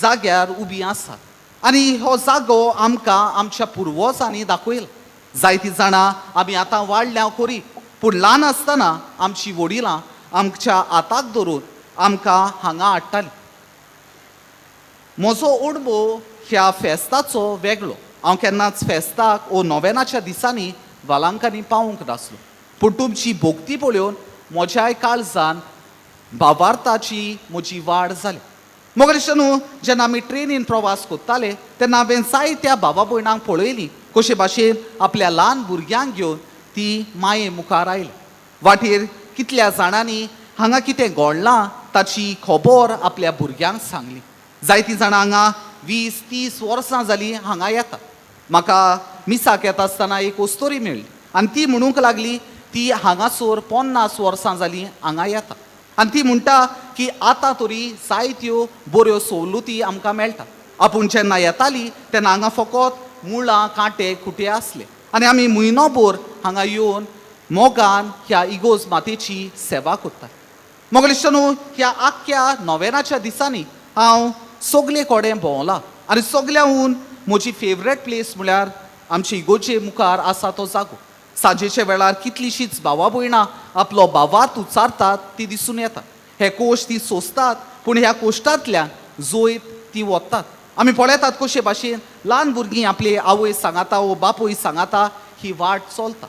जाग्यार उबी आसात आनी हो जागो आमकां आमच्या पुर्वजांनी दाखयला. जायतीं जाणां आमी आतां वाडल्या खरी, पूण ल्हान आसतना आमची वडिलां आमच्या हाताक धरून आमकां हांगा हाडटालीं. म्हजो अणभव ह्या फेस्ताचो वेगळो. हांव केन्नाच फेस्ताक ओ नोवेनाच्या दिसांनी वालांकांनी पावूंक नासलो, पूण तुमची भोक्ती पळोवन म्हज्याय काळजान भावार्थाची म्हजी वाड जाली. मगेर न्हू जेन्ना आमी ट्रेनीन प्रवास करताले तेन्ना हांवें जायत्या भावा भयणांक पळयलीं कशे भाशेन आपल्या ल्हान भुरग्यांक घेवन ती माये मुखार आयली. वाटेर कितल्या जाणांनी हांगा कितें घडलां ताची खबर आपल्या भुरग्यांक सांगली. जायतीं जाणां हांगा 20-30 वर्सां जालीं हांगा येता. म्हाका मिसाक येता आसतना एक अस्तोरी मेळ्ळी आनी ती म्हणूंक लागली ती हांगासर 50 वर्सां जालीं हांगा येता आनी ती म्हणटा की आतां तरी जायत्यो बऱ्यो सवलती आमकां मेळटा. आपूण जेन्ना येताली तेन्ना हांगा फकत मुळां कांटे खुटे आसले आनी आमी म्हयनोभर हांगा येवन मोगान ह्या इगोज मातेची सेवा करतात. मगेर न्हू ह्या आख्ख्या नोवेनाच्या दिसांनी हांव सगळे कडेन भोंवलां आनी सगळ्यांहून म्हजी फेवरेट प्लेस म्हळ्यार आमचे इगोजे मुखार आसा तो जागो. सांजेच्या वेळार कितलीशींच भावा भयणां आपलो भावार्थ उच्चारतात ती दिसून येता. हे कोश ती सोंसतात, पूण ह्या कोश्टांतल्यान जैत ती वतात. आमी पळयतात कशे भाशेन ल्हान भुरगीं आपले आवय सांगाता ओ बापूय सांगाता ही वाट चलता.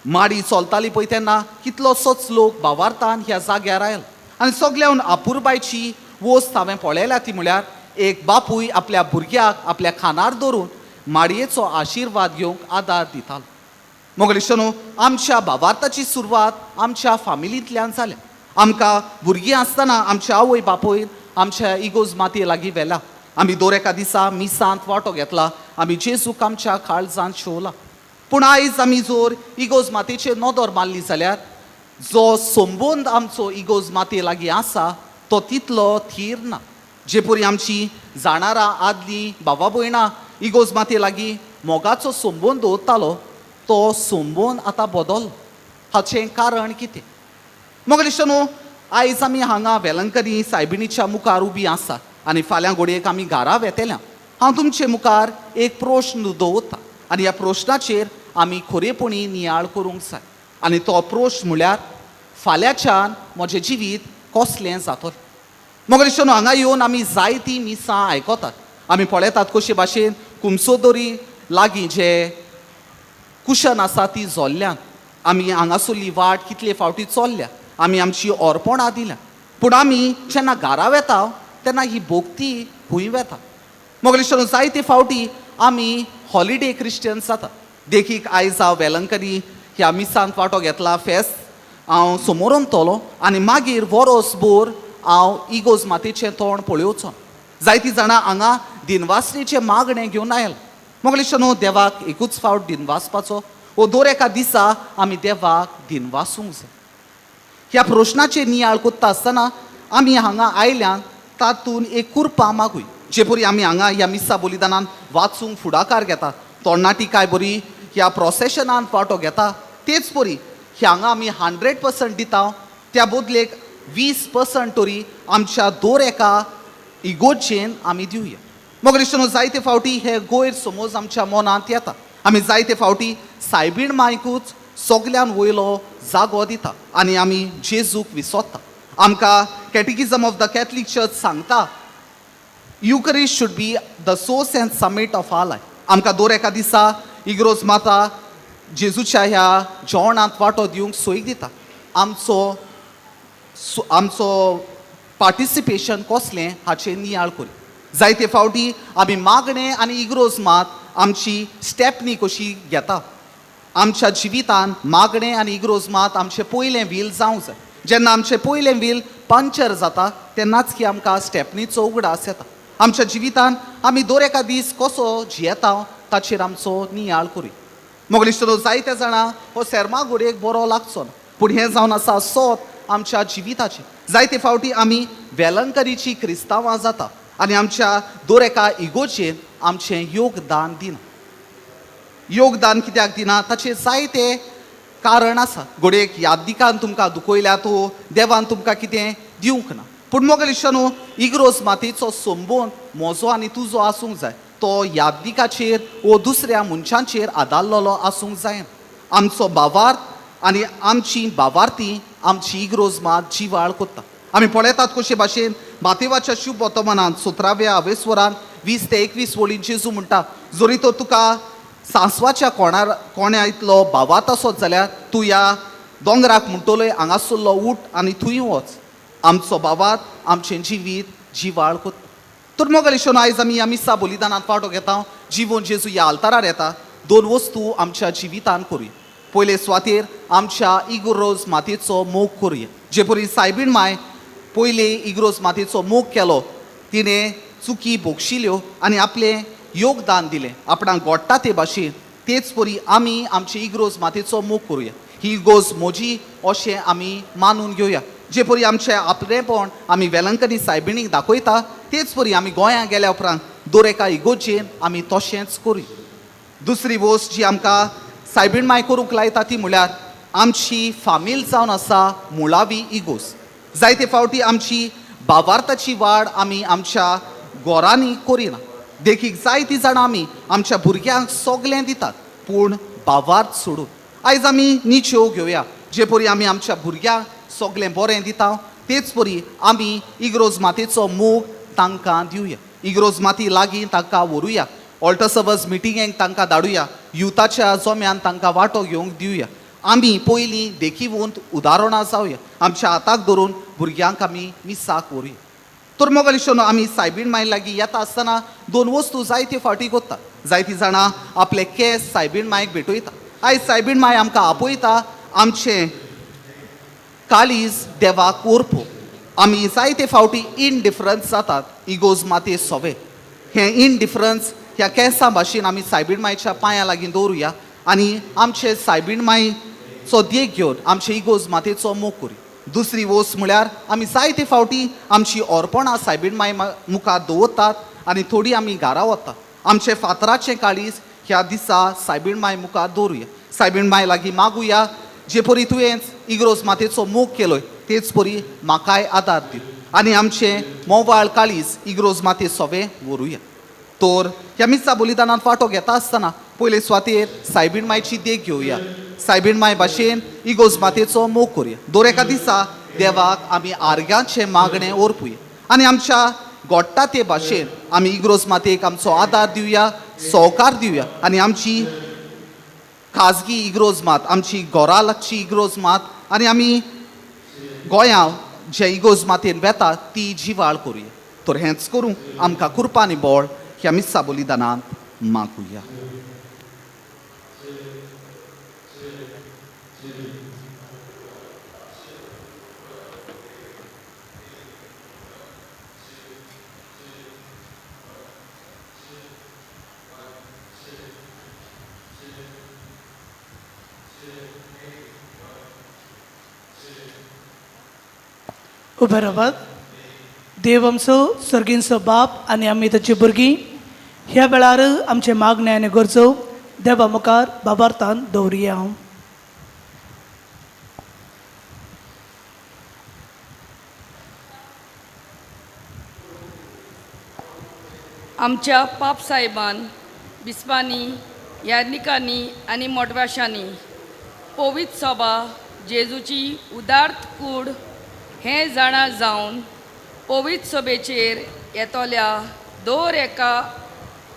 माडी चलताली पळय तेन्ना कितलोसोच लोक भावार्थान ह्या जाग्यार आयलो आनी सगळ्यान अपुरबायची वस्त हांवें पळयल्या ती म्हळ्यार एक बापूय आपल्या भुरग्याक आपल्या खानार धरून माडयेचो आशिर्वाद घेवंक आदार दितालो. मगेर न्हू आमच्या भावार्थाची सुरवात आमच्या फामिलींतल्यान जाल्या. आमकां भुरगीं आसतना आमच्या आवय बापूयन आमच्या इगोज मातये लागीं व्हेला. आमी दर एका दिसा मिसांत वांटो घेतला, आमी जेजूक आमच्या काळजांत शिवला. पूण आयज आमी जर इगोज मातेचेर नदर मारली जाल्यार जो संबंद आमचो इगोज मातये लागीं आसा तो तितलो थीर ना. जे परी आमची जाणारां आदलीं भावा भयणां इगोज मातये लागीं मोगाचो संबंद दवरतालो तो संबंद आतां बदल. हाचें कारण कितें? मगेर न्हू आयज आमी हांगा वेलंकनी सायबिणीच्या मुखार उबी आसात आनी फाल्यां घडयेक आमी घरा वेतल्या. हांव तुमचे मुखार एक प्रश्न दवरता आनी ह्या प्रश्नाचेर आमी खरेपणी नियाळ करूंक जाय आनी तो प्रश्न म्हळ्यार फाल्यांच्यान म्हजें जिवीत कसलें जातलें. मगेर न्हू हांगा येवन आमी जायतीं मिसां आयकतात. आमी पळयतात कशे भाशेन कुमसोदोरी लागीं जे कुशन आसा ती जोल्ल्यान आमी हांगासरली वाट कितले फावटी चल्ल्या, आमी आमची अर्पणां दिल्या, पूण आमी जेन्ना घरा वेता तेन्ना ही भोक्ती खंय वेता? मगेर न्हू जायते फावटी आमी हॉलिडे क्रिश्चन्स जाता. देखीक आयज हांव वेलंकनी ह्या मिसांत वांटो घेतला, फेस्त हांव समोरमतलो आनी मागीर वरोसभर हांव इगोज मातेचें तोंड पळोवचो. जायतीं जाणां हांगा दिनवासणेचें मागणें घेवन आयला. मगेर न्हू देवाक एकूच फावट दिनवासपाचो वो दर एका दिसा आमी देवाक दिनवासूंक जाय. ह्या प्रश्नाचेर नियाळ करता आसतना आमी हांगा आयल्यान तातूंत एक कुरपा मागूय. जे परी आमी हांगा ह्या मिसा बलिदानान वाचूंक फुडाकार घेता, तरणाटी काय बरी ह्या प्रोसेशनान वांटो घेता, तेच परी हांगा आमी 100% दिता त्या बदलेक 20% तरी आमच्या दर एका इगोर्जेन आमी दिवया. मगेर न्हू जायते फावटी हे गैरसमज आमच्या मनांत येता. आमी जायते फावटी सायबीण मायकूच सगल्यान वयलो जागो दिता आनी आमी जेजूक विसरता. आमकां catechism of the Catholic church सांगता Eucharist should be the source and summit of our life. आमकां दर एका दिसा इग्रोज माता जेजूच्या ह्या जेवणांत वांटो दिवंक सोय दिता. आमचो आमचो पार्टिसिपेशन कसलें हाचेर नियाळ करी. जायते फावटी आमी मागणें आनी इग्रोज मात आमची स्टेपनी कशी घेता. आमच्या जिवितान मागणें आनी इग्रोज मात आमचें पयलें व्हील जावंक जाय. जेन्ना आमचें पयलें व्हील पंक्चर जाता तेन्नाच की आमकां स्टेपनीचो उगडास येता. आमच्या जिवितान आमी दर एका दीस कसो जियेता ताचेर आमचो नियाळ करूया. मोगलिश्टो जायते जाणां हो सेर्मा घोडयेक बरो लागचो ना, पूण हें जावन आसा सोत आमच्या जिविताचें. जायते फावटी आमी वेलंकरीची क्रिस्तांवां जाता आनी आमच्या दर एका इगोचेर आमचें योगदान दिना. योगदान कित्याक दिना ताचें जायते कारण आसा. घडयेक याददिकान तुमकां दुखयल्या तो देवान तुमकां कितें दिवंक ना, पूण मोगलिश्टानो इग्रोज मातयेचो संबंद म्हजो आनी तुजो आसूंक जाय. तो याददिकाचेर वो दुसऱ्या मनशांचेर आदारलेलो आसूंक जायना. आमचो भावार्थ आनी आमची भावार्थी आमची इग्रोज मात जिवाळ कोत्ता. आमी पळयतात कशे भाशेन मातेवाच्या शुभ वर्तमानान 17व्या आवेस्वरान 20 ते 21 वळीन जेजू म्हणटा, जरी तो तुका सांसवाच्या कोणार कोण्या इतलो भावात आसत जाल्यार तूं ह्या दोंगराक म्हणटलोय हांगासरलो उठ आनी थंय वच. आमचो भावात आमचें जिवीत जिवाळ कोत्ता. तर मोगलिश्टो आयज आमी ह्या मिसा बलिदानांत वांटो घेता. जिवून जेजू ह्या आल्तारार येता. दोन वस्तू आमच्या जिवितान करुया. पयले सुवातेर आमच्या इग्रोज मातयेचो मोग करुया. जे परी सायबीण माय पयले इग्रोज मातयेचो मोग केलो, तिणें चुकी भोगशिल्यो आनी आपलें योगदान दिलें आपणाक घडटा ते भाशेन, तेच परी आमी आमचे इग्रोज मातयेचो मोग करुया. ही इगोज म्हजी अशें आमी मानून घेवया. जे परी आमचें आपलेंपण आमी वेलंकनी सायबिणीक दाखयता, तेच परी आमी गोंया गेल्या उपरांत दर एका इगोजेन आमी तशेंच करुया. दुसरी वस्त जी आमकां सायबीण माय करूंक लायता ती म्हळ्यार आमची फामील जावन आसा मुळावी इगोज. जायते फावटी आमची भावार्थाची वाड आमी आमच्या घरांनी करिना. देखीक जायतीं जाणां आमी आमच्या भुरग्यांक सगळें दितात पूण भावार्थ सोडून. आयज आमी निच्यो घेवया. जे परी आमी आमच्या भुरग्यांक सगळें बरें दिता तेच परी आमी इग्रोज मातयेचो मोग तांकां दिवया. इग्रोज माती लागीं तांकां व्हरुया. ऑल्टर सर्वस मिटिंगेक तांकां धाडुया. युथाच्या जम्यान तांकां वांटो घेवंक दिवया. आमी पयलीं देखीवंत उदाहरणां जावया. आमच्या हाताक धरून भुरग्यांक आमी मिसाक व्हरुया. तर मोगलिश्टो आमी सायबीण माय लागीं येता आसतना दोन वस्तू जायते फावटी कोत्ता. जायतीं जाणां आपले केंस सायबीण मायक भेटयता. आयज सायबीण माय आमकां आपयता आमचें काळीज देवाक ओरपो. आमी जायते फावटी इनडिफरन्स जातात इगोज मातये सोवे. हें इनडिफरन्स ह्या केंसां भाशेन आमी सायबीण मायच्या पांयां लागीं दवरुया आनी आमचे सायबीण मायचो देख घेवन आमचे इगोज मातयेचो मोग करुया. दुसरी वस्त म्हळ्यार आमी जायते फावटी आमची अर्पणां सायबीण माय मुखार दवरतात आनी थोडी आमी घरा वतात. आमचें फातराचें काळीज ह्या दिसा सायबीण माय मुखार दवरुया. सायबीण माय लागीं मागुया, जे परी तुवें इग्रोज मातयेचो मोग केलोय तेच परी म्हाकाय आदार दी आनी आमचें मोवाळ काळीज इग्रोज मातये सोवे व्हरुया. तर ह्या मिसा बलिदानांत वांटो घेता आसतना पयले सुवातेर सायबीण मायची देख घेवया. सायबीण माय भाशेन इगोज मातयेचो मोग करुया. दर एका दिसा देवाक आमी आर्ग्यांचें मागणें ओरपुया आनी आमच्या घडटा ते भाशेन आमी इग्रोज मातयेक आमचो आदार दिवया, सहकार दिवया आनी आमची खाजगी इग्रोज मात, आमची घरा लागची इग्रोज मात आनी आमी गोंया जे इगोज मातयेन वेता ती जिवाळ करुया. तर हेंच करूं आमकां कुरपानी बळ ह्या मिसा बलिदानांत मागुया. उबे रावात. देव आमचो सर्गींचो बाप आनी आमी ताची भुरगीं ह्या वेळार आमचे मागणे आनी गरजो देवा मुखार बाबार्थान दवरुया. आमच्या पाप साहेबान बिस्पांनी याज्ञिकांनी आनी मोटवाशांनी पवित्र सभा जेजूची उदार्थ कूड हें जाणा जावन पवित्र सभेचेर येतल्या दर एका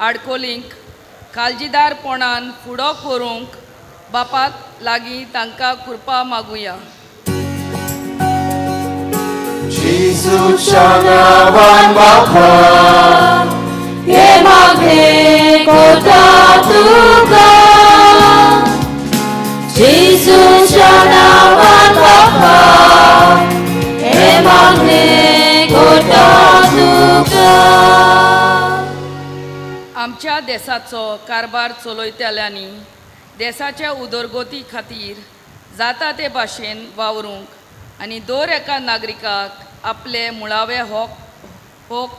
आडकोलींक काळजीदारपणान फुडो करूंक बापाक लागीं तांकां कृपा मागुया. जेजूच्या नांवान बापा हे मागणें करता तुका. जेजूच्या नांवान बापा हे मागणें आमच्या देसाचो कारभार चलयतल्यांनी देसाच्या उदरगती खातीर जाता ते भाशेन वावरूंक आनी दर एका नागरिकाक आपले मुळावे हक हक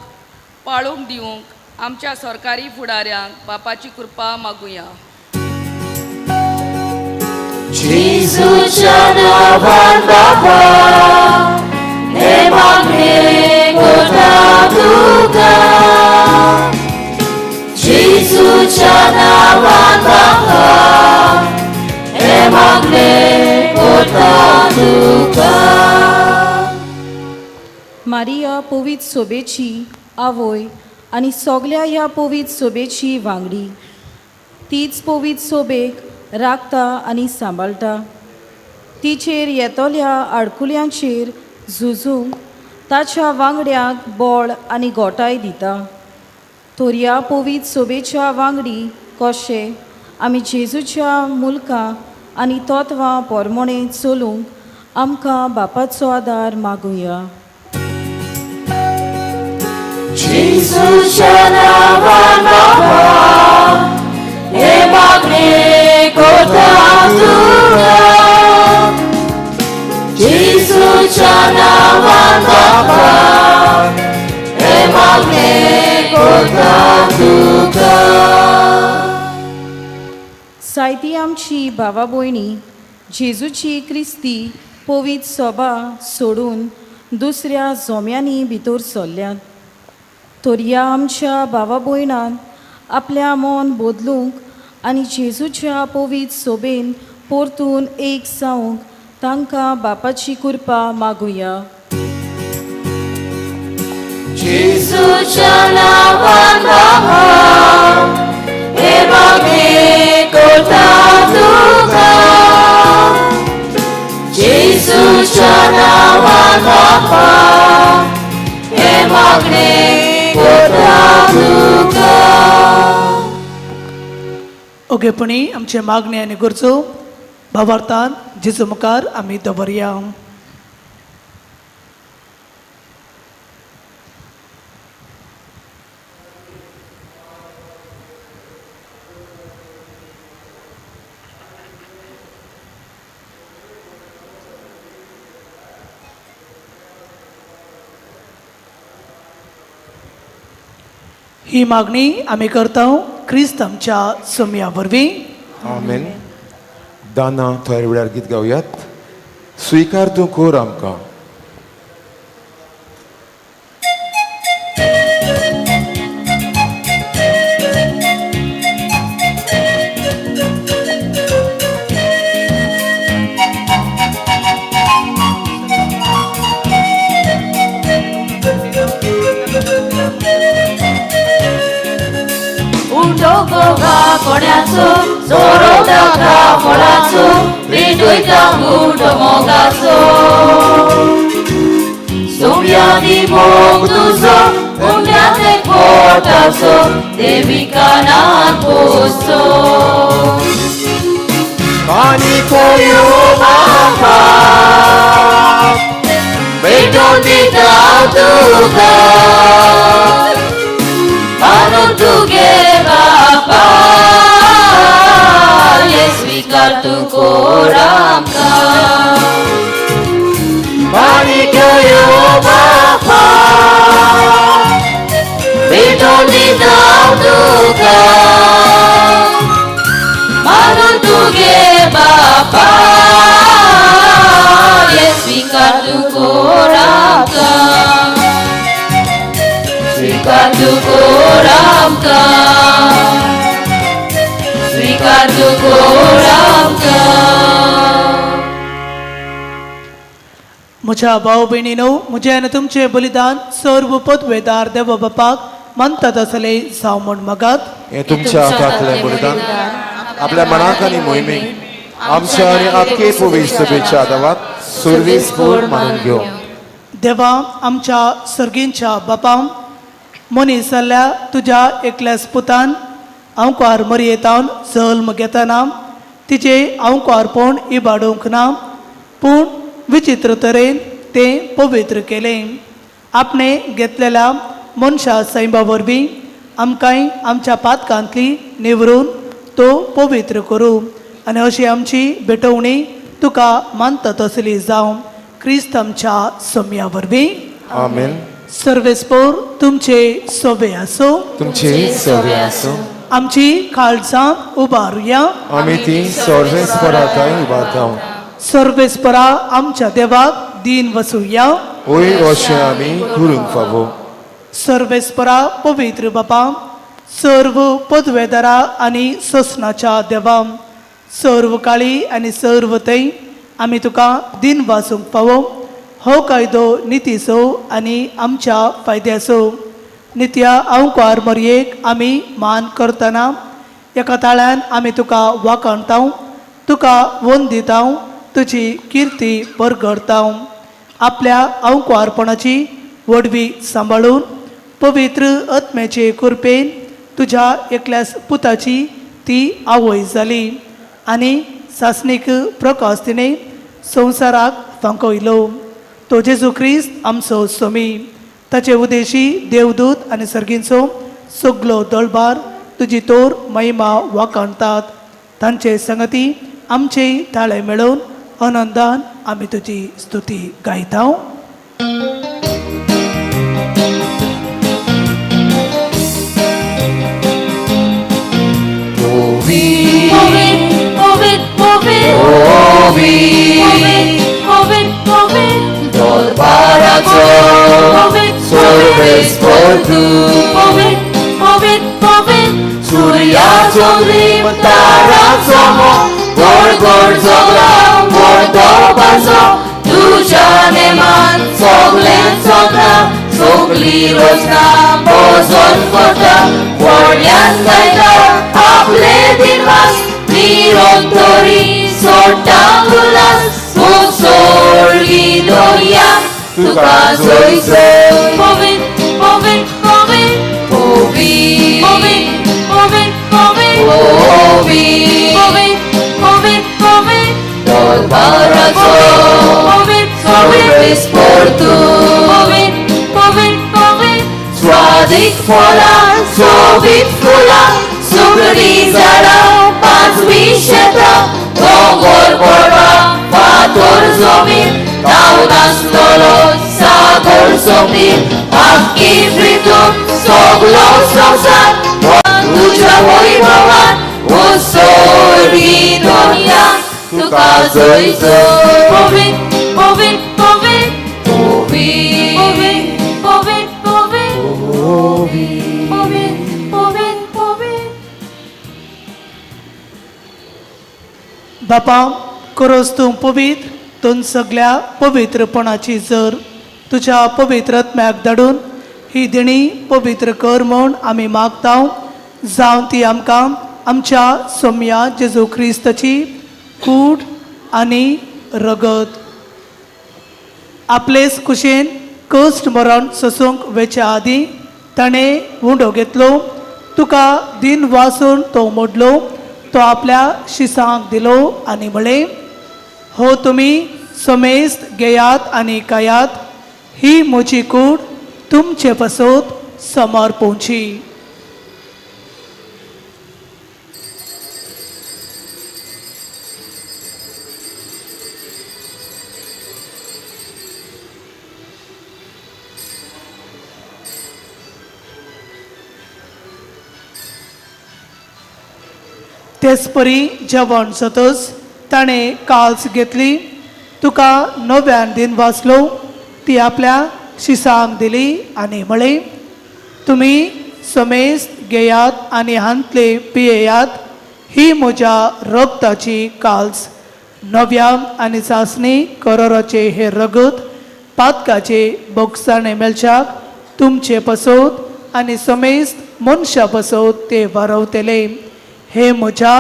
पाळूंक दिवंक आमच्या सरकारी फुडाऱ्यांक बापाची कृपा मागुया. जेजूच्या नांवान बाबा हे मागणें करता तुका. जेजूच्या नांवान बाबा हे मागणें करता तुका. मारिया पवित्र सोबेची आवय आनी सगल्या ह्या पवित्र सोबेची वांगडी, तीच पवित्र सोबेक राखता आनी सांबाळटा. तिचेर येतल्या आडकुल्यांचेर झुजूंक ताच्या वांगड्यांक बळ आनी गोटाय दिता. तर ह्या पवित्र सोबेच्या वांगडी कशे आमी जेजूच्या मुलकां आनी तत्वां पोरमोणे चलूंक आमकां बापाचो आदार मागुया. जेजूच्या नांवान बाबा हे मागणें करता तुका. जेजूच्या नांवान बाबा हे मागणें करता तुका. सायती आमची भावा भयणी जेजूची क्रिस्ती पवित्र सोबा सोडून दुसऱ्या जोम्यांनी भितर सरल्यात, तर ह्या आमच्या भावा भयणान आपल्या मन बदलूंक आनी जेजूच्या पवित्र सोबेन परतून एक जावंक तांकां बापाची कृपा मागुया. जेजूच्या नांवान बाबा हे मागणें करता तुका. जेजूच्या नांवान बाबा हे मागणें करता तुका. ओगेपणी आमचे मागणे आनी गरजो भावार्थान जेजू मुखार आमी दवरया. ही मागणी आमी करता क्रिस्त आमच्या सोम्या वरवीं. आमेन. दाना थोड्या वेळार गीत गावयात. स्वीकार तूं कोर आमकां. कोण्याचो सोरो दाखा फळाचो पेटयता गुंड मोगाचो. सोम्यानी मोग तुजो उंड्याचे पोटाचो देवी कानात पोसो. आनी कोयो बाबा पेटोवन दिता तुका. मानून तुगे बापा हे स्वीकार तूं कोर आमकां. माणिक्यो बापा पेटोवन दिता तुका. मानून तुगे बापा हे स्वीकार तूं कोर आमकां. स्वीकार तूं कोर आमकां. स्वीकार तूं कोर आमकां. म्हज्या भाव भयणीनो, म्हजें आनी तुमचें बलिदान सर्व पदवेदार देव बापाक मानतात आसले जावं म्हूण मागात. हें तुमच्या हातांतलें बलिदान आपल्या मनाक आनी मोहिमेक आमच्या आनी आपके पवित्र सभेच्या आदावात सुरवीस पूर्ण मानून घेवं. देवा आमच्या सर्गींच्या बापा, मनीस जाल्ल्या तुज्या एकल्याच पुतान आंवकार मरयेतावन जल्म घेतना तिचे आंवकारपण इबाडूंक ना, पूण विचित्र तरेन तें पवित्र केलें. आपणे घेतलेल्या मनशा सैमा वरवीं आमकांय आमच्या पातकांतली निवरून तो पवित्र करूं आनी अशी आमची भेटवणी तुका मानता तसली जावं क्रिस्त आमच्या सोम्या वरवीं. आमेन. सर्वेस्पोर तुमचे सोबे आसो. तुमचे सवे आसूं. आमची काळजां उबारुया. आमी ती सर्वेस्पराथांय उबारता. सर्वेस्परा आमच्या देवाक दीन वसुया. वयर अशें आमी करूंक फावो. सर्वेस्परा पवित्र बापा, सर्व पदवेदारा आनी सोसणाच्या देवा, सर्व काळी आनी सर्व थंय आमी तुका दीन वासूंक फावो. हो कायदो नितीचो आनी आमच्या फायद्याचो. नित्या अंकार मरयेक आमी मान करतना एका ताळ्यान आमी तुका वाखाणता, तुका वंदिता, तुजी किर्ती परगडता. आपल्या अंकुआरपणाची वडवी सांबाळून पवित्र आत्म्याचे कृपेन तुज्या एकल्यास पुताची ती आवय जाली आनी सासणीक प्रकाश तिणें संवसाराक फांकयलो. तो जेजू क्रिस्त आमचो स्वामी. ताचे उदेशी देवदूत आनी सर्गींचो सगलो दळबार तुजी तोर महिमा वाखाणतात. तांचे संगती आमचे ताळे मेळोवन आनंदान आमी तुजी स्तुती गायता. तुझ्या नेमान सगळें सोदता, सगळी रोजना भोजन करता, व्हडल्यान गायता आपले दिनवास, निरोप तरी सोडटा उल्हास, सोडली दोया तुका जोयसो. पवित्र पवित्र पवित्र पवित्र पवित्र पवित्र पवित्र पवित्र पवित्र स्वादीक फळां सोबीत फुलां सुगडी झाडां पांचवी शेतां दोंगर पडवा फातर जमीन धांवन आसतलो सागर जमीन आख्खी पृथ्वी सगलो संवसार तुज्या वैभवान उसोरी दुनिया तुका जय जय. पवित्र पवित्र पवित्र पवित्र पवित्र पवित्र पवित्र पवित्र पवित्र. बापा करोस तूं पवित्र तूं सगल्या पवित्रपणाची जर तुज्या पवित्र आत्म्याक धाडून ही देणी पवित्र कर म्हूण आमी मागता. जावं ती आमकां आमच्या सोम्या जेजू क्रिस्ताची कूड आनी रगत. आपलेच कुशेन कश्ट मरण सोसूंक वेच्या आदीं ताणें उंडो घेतलो, तुका दिन वासून तो मोडलो, तो आपल्या शिसांक दिलो आनी म्हळें, हो तुमी समेस्त घेयात आनी खायात, ही म्हजी कूड तुमचे पासत समर्पोवची. तेचपरी जेवण जातच ताणें काल्स घेतली, तुका नव्यान दिन वाचलो, ती आपल्या शिसांक दिली आनी म्हळें, तुमी समेस्त घेयात आनी हांतले पियेयात, ही म्हज्या रगताची काल्स, नव्या आनी चांचणी करोराचे हे रगत पातकाचे बोगसाणे मेळच्याक तुमचे पसत आनी समेस्त मनशा पसत ते वारवतले. हे म्हज्या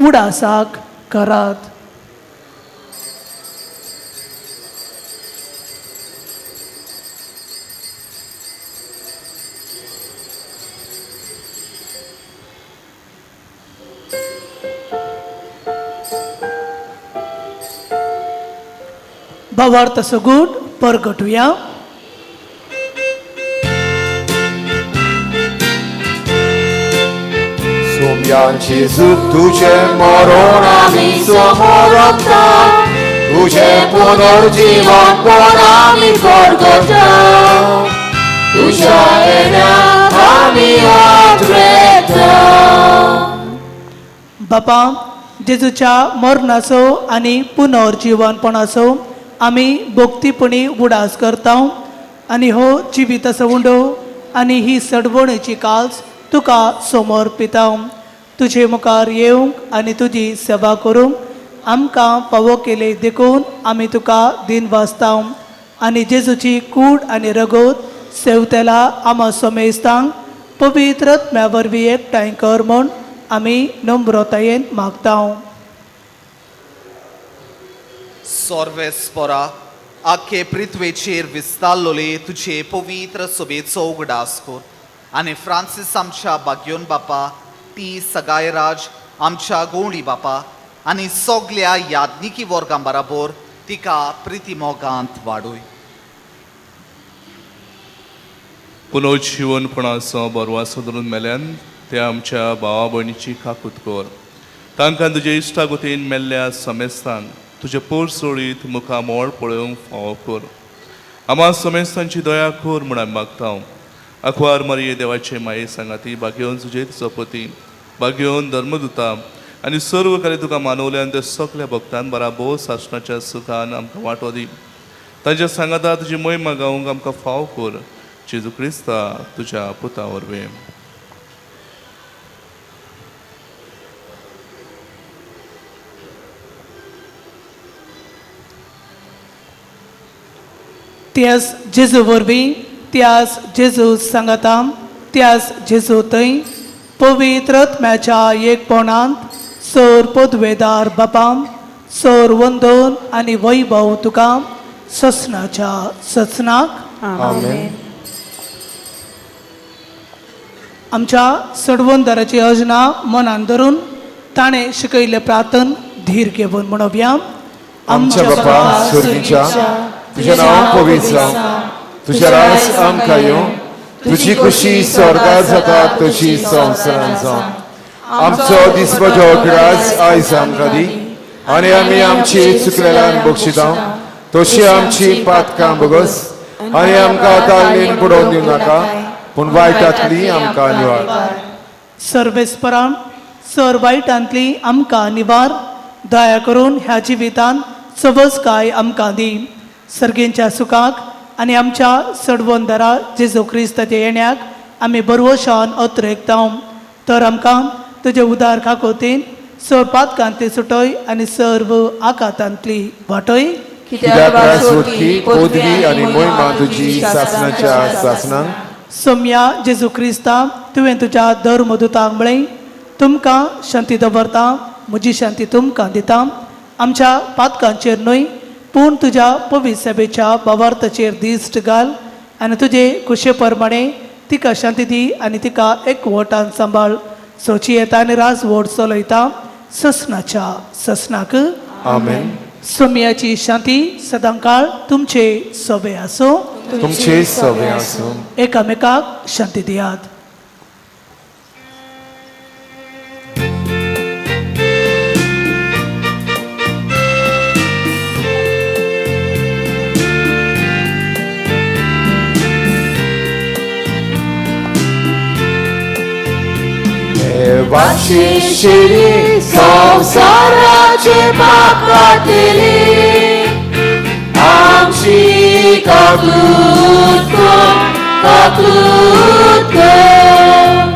उडासाक करात. भावार्थ सगूट परगटुया. सोम्यान जेजू तुजें मरण आमी समोरता तुजें पुनर्जीवनपण आमी परगटा तुज्या येण्याक आमी आत्रेता. बापा जेजूच्या मरणाचो आनी पुनर्जीवनपणाचो आमी भक्तीपणी उडास करता आनी हो जिविताचो उंडो आनी ही सडवणेची काल्स तुका समर्पिता. तुजे मुखार येवंक आनी तुजी सेवा करूंक आमकां फावो केले देखून आमी तुका दिन वाचता आनी जेजूची कूड आनी रगत सेवतेला आमा समेस्तांक पवित्र आत्म्या वरवीं एकठांय कर म्हूण आमी नम्रतायेन मागता. सोर्वेस्पोरा आखे पृथ्वेचेर विस्तारलोले तुजे पवित्र सोबेचो उगडास कर आनी फ्रांसीस आमच्या बाग्योन बापा टी सगायराज आमच्या गोवणी बापा आनी सगल्या यादनिकी वर्गां बराबर तिका प्रितीमोगांत वाडोय. पुनर्जीवनपणाचो बरवासो धरून मेल्यान त्या आमच्या भावा भयणीची काकूत कर. तांकां तुजे इश्टागतीन मेल्ल्या समेस्तांक तुजे पोर सोडीत मुखा मोळ पळोवंक फावो कर. आमा समेस्तांची दया कर म्हूण आमी मागता. आंकवार मारये देवाचे माये सांगाती बागेवन तुजे चपती बागेवन धर्मदुता आनी सर्व कार्य तुका मानवल्यान ते सगल्या भक्तान बराबर सासणाच्या सुखान आमकां वांटो दी. तांच्या सांगाता तुजी महिमा गावंक आमकां फाव कर. जेजू क्रिस्ता तुज्या पुता वरवीं. त्यास जेजू वरवीं त्यास जेजू सांगाता त्यास जेजू थंय पवित्र आत्म्याच्या एकपणांत सोर पदवेदार बापाम सोर वंदन आनी वैभव तुका ससनाच्या ससनाक. आमेन. आमच्या सडवंदराची योजना मनान धरून ताणें शिकयल्लें प्रार्थन धीर घेवन म्हणोवया. आमच्या बापा सुर्गीच्या तुजें नांव पवित्र जावं, तुजें राज आमकां येवं, तुजी खुशी स्वर्गार जाता तशी संवसारांत जावं. आमचो दिसपटो ग्रास आयज आमकां दी आनी आमी आमची चुकलेल्यान बक्षिता तशी आमची पातकां बगस आनी आमकां ताळमेन पडोवन दिवं नाका पूण वायटांतली आमकां निवार. सर्वेस्परान सर वायटांतली आमकां निवार. दया करून ह्या जिवितान सवजकाय आमकां दी. सर्गेंच्या सुखाक आनी आमच्या सडवंदरा जेजू क्रिस्ताच्या येण्याक आमी बरवशान अत्रेकता. तर आमकां तुजे उदार खाकोतीन सर पातकांतली सुटय आनी सर्व आकातांतली वाटय. कित्याक राजवटकी पदवी आनी महिमा तुजी सासणाच्या सासणाक. सोम्या जेजू क्रिस्ता तुवें तुज्या धर्मदुतांक म्हळें तुमकां शांती दवरता म्हजी शांती तुमकां दिता. आमच्या पातकांचेर न्हय पूण तुज्या पवित्र सभेच्या भावार्थाचेर दिश्ट घाल आनी तुजे कुशे प्रमाणे तिका शांती दी आनी तिका एकवटान सांबाळ. सोची येता आनी राजवट चलयता ससनाच्या ससनाक. आमेन. सोम्याची शांती सदांकाळ तुमचे सोबे आसूं. तुमचे सोबे आसूं. एकामेकाक शांती दियात. देवाची शिरी संवसाराचे पाप काडटली आमची काकूत कर, काकूत कर.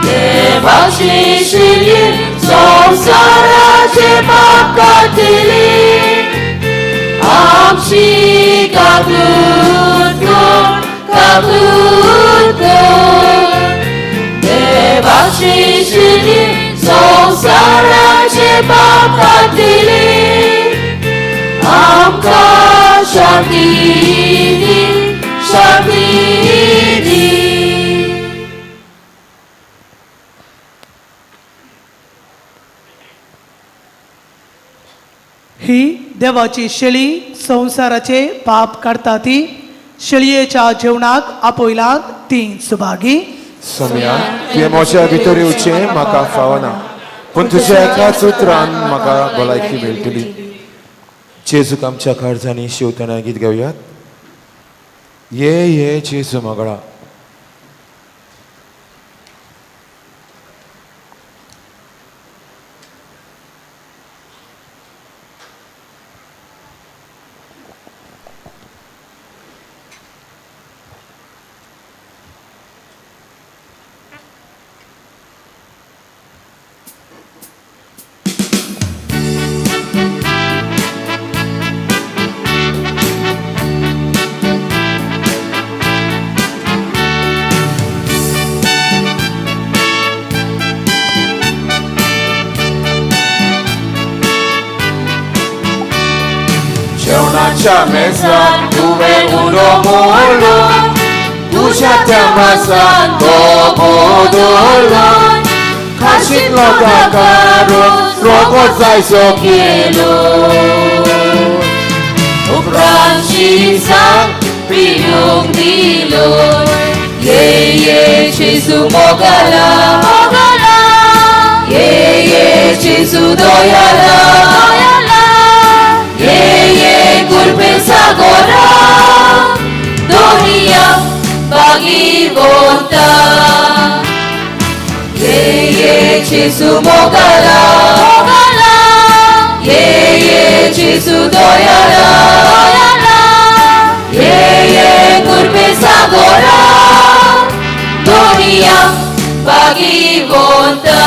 देवाची शिरी संवसाराचे पाप काडटली आमची काकूत कर, काकूत कर. देवाची शिरी संवसाराचे पाप काडटली आमकां शांती दी, शांती दी. ही देवाची शेळी संवसाराचे पाप काडटा ती शेळयेच्या जेवणाक आपयलात ती सुभागी. सोम्या, तुवें म्हज्या भितर येवचें म्हाका फावना, पूण तुज्या एकाच उतरान म्हाका भलायकी मेळटली. जेजूक आमच्या काळजांनी शेवतना गीत घेवयात. ये ये जेजू मगळा. जेवणाच्या मेजार तुवें उलो मोडलो, तुज्या त्या मासान तो बदलो, खाशींतलो काकारो रोगो जायसो केलो. उपरांत शिसाक पियूंक दिलो, ये ये जेजू मोगाला मोगाला, ये ये जेजू दयाला दयाला, ये ये कुर्बे सागोरा दोनिया बागीवोता. ये ये जेजू मोगाला मोगाला, ये ये जेजू दयाला दयाला, ये ये कुर्बे सागोरा दोनिया बागीवोता.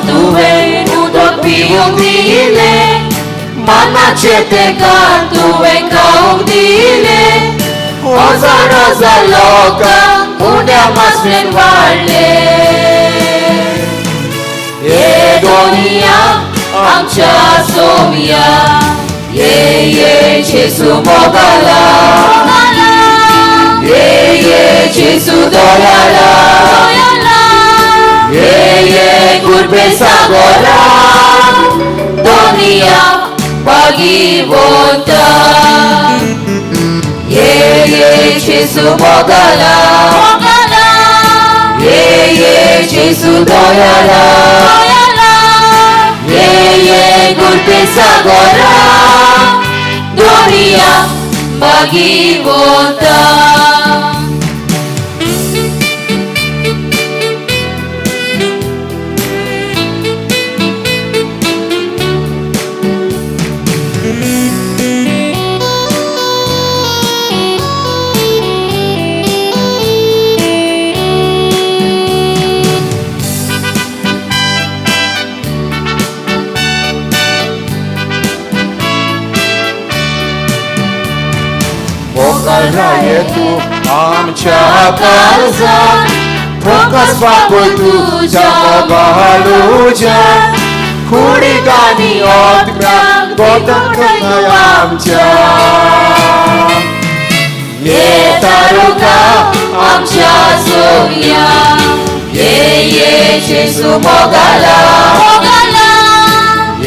तुवें उदक पिवंक दिलें, मनाचें तेका तुवें खावंक दिलें, हजार हजार लोकांक उण्या मासळेन वाडले. ये दोनिया आमच्या सोम्या, ये ये जेजू मोगाला मोगाला, ये ये जेजू दयाला दयाला, ये ये कुर्बे सागोरा दोनिया बागीवोता. ये ये जेजू मोगाला मोगाला, ये ये जेजू दयाला दयाला, ये ये कुर्बे सागोरा दोनिया बागीवोता. मोगाळ तूं आमच्या काळजांत, फोकस बापूय तुज्या मोगाळुज्यान, कुडी गाणी आत्म्याक गोदन करताय आमच्या. ये तारुका आमच्या सोम्या, ये ये जेजू मोगाला मोगाला,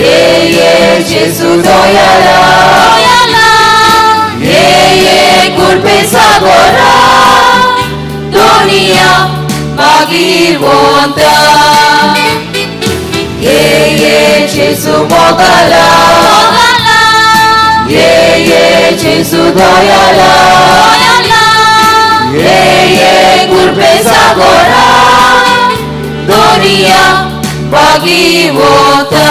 ये ये जेजू दयाला दयाला, ये ये कुर्बे सागोरा दोनिया बागीवोता. ये ये जेजू मोगाला मोगाला, ये ये जेजू दयाला दयाला, ये ये कुर्बे सागोरा दोनिया बागीवोता.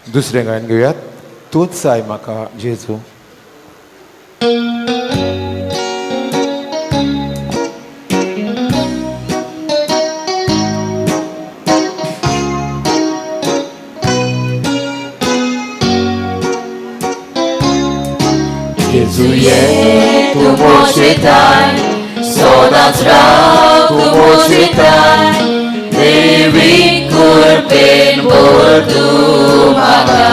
दुसरें गायन घेवयात. तूंच जाय म्हाका जेजू. जेजू ये तूं मोजेताय सदांच राव तूं मोजेताय देवी कृपेन भर तूं म्हाका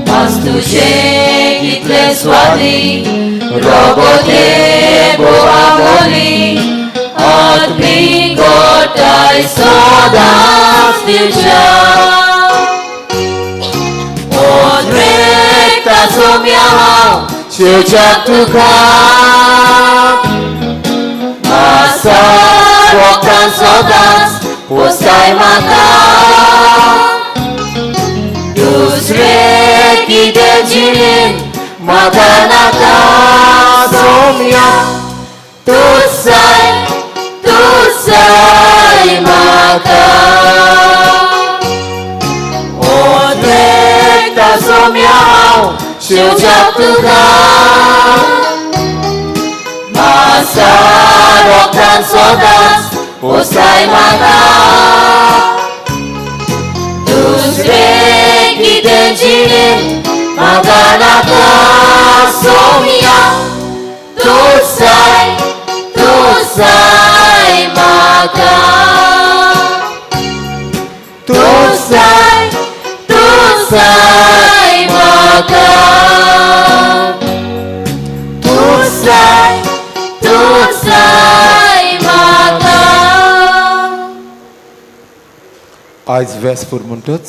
मास तुजें कितलें स्वादीक रोगोते बोआमोली आत्मीक गोटाय सदांच दिवच्या Odrekta somia हांव शेवच्याक तुका मासा रोगतान सदांच पोसाय म्हाका दुसरें कितें जिणेन म्हाका नाका सोम्या तूं जाय तूं जाय म्हाका ओद्रेकता सोम्या हांव शेवच्याक तुका मासा रोगतान सदांच पोसाय म्हाका दुसरें कितें जिणेन म्हाका नाका सोम्या तूं जाय तूं जाय म्हाका तूं जाय तूं जाय म्हाका तूं जाय तूं जाय म्हाका. आयज वेस्पूर म्हणटच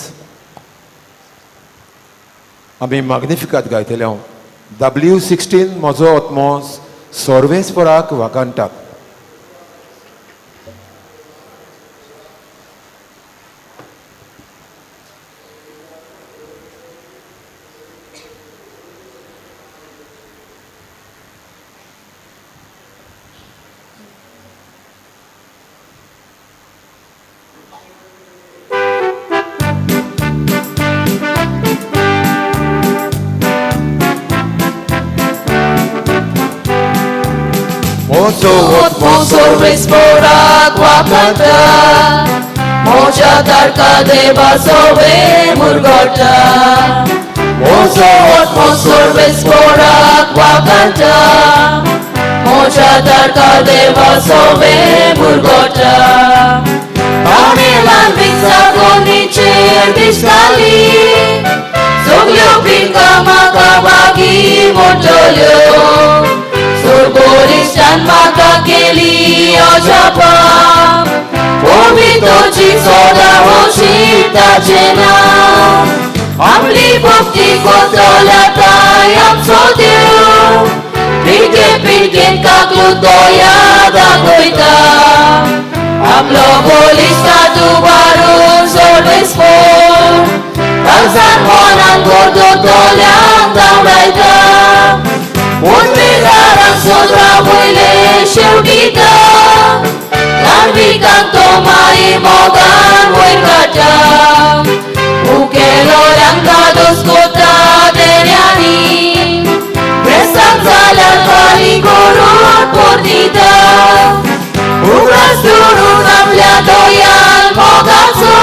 आमी माग्निफिकात गायतले हांव W16 म्हजो आत्मो सर्वेस्पराक वाखाणटा. Mozo सर्वेस्पराक वाखाणटा म्हज्या तारका देवा सोवे मुरगोटा म्हजो आत्मो सर्वेस्पराक वाखाणटा म्हज्या तारका देवा सोवे मुरगोटा ताणें ल्हान कोणीचेर दिसताली सगल्यो पिंका म्हाका मागीर मोडटल्यो सोरबोरिश्टान म्हाका केली अजापां पवितोची सोदा होशी ताचें नांव आपली भक्ती कोतल्या ताय आमचो देव पिळगे पिळगेन काकलूत दया दाखयता आपलो बलिश्टा दुबारून सर्वेस्पोर तांसान मनान गोरदो तोल्यांक धांवडायता उर्मिदारांक सोदरा वयले शेवटिता ल्हानविकांक तो माई मोगान वयर काडटा उकेलोल्यांक धादोस कोता देण्यांनी प्रेसांक जाल्यार फारीक करून परतिता उगडास दवरून आपल्या दोयान मोगाचो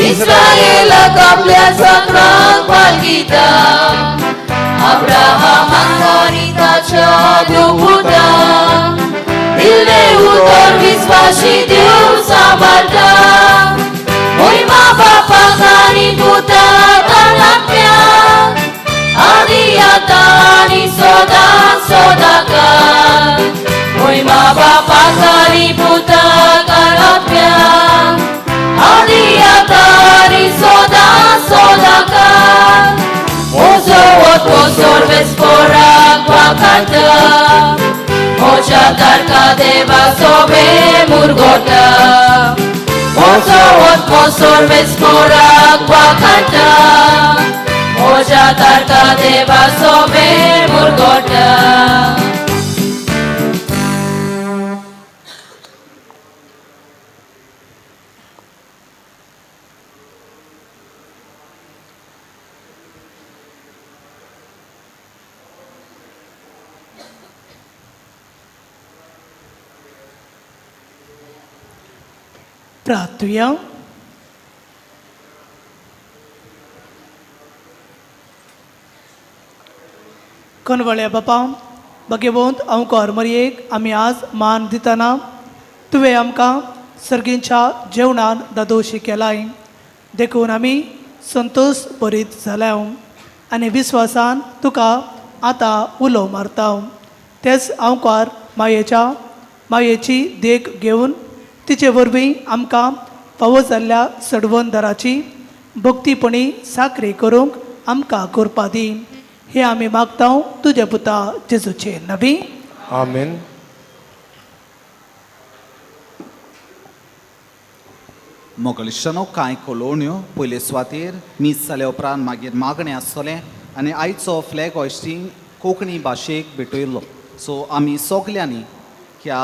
इस्रायेलाक आपल्या जात्रांक पालगिता अब्राहमाक आनी ताच्या देवपुतांक दिल्लें उतर विस्वाशी देव सांबाळटा मोहिमा बापाक आनी पुताक आत्म्याक आदी आतां आनी सदां सदांकाळ मोहिमा बापाक आनी पुताक आत्म्याक आदी आतां आनी सदां सदांकाळ म्हजो आत्मो सर्वेस्पराक वाखाणटा म्हज्या तारका देवा सोबे मुरगोटा म्हजो आत्मो सर्वेस्पराक वाखाणटा म्हज्या तारका देवा सोबे मुरगोटा. प्रार्थुया. कनवळ्या बापा, भगेवंत अंकोर मरयेक आमी आज मान दितना तुवें आमकां सर्गींच्या जेवणान दादोशी केलाय, देखून आमी संतोश बरीत जाल्या आनी विस्वासान तुका आतां उलो मारता. तेच अंकार मायेच्या मायेची देख घेवन तिचे वरवीं आमकां फावो जाल्ल्या सडवंदराची भक्तीपणी साकरी करूंक आमकां करपा दी. हे आमी मागता तुज्या पुता जेजूचे नबी. आमेन. मोगलिश्टानो कांय कळोवण्यो पयले सुवातेर मीस जाल्या उपरांत मागीर मागणें आसतलें आनी आयचो फ्लॅग हॉयस्टींग कोंकणी भाशेक भेटयल्लो. सो आमी सगल्यांनी ह्या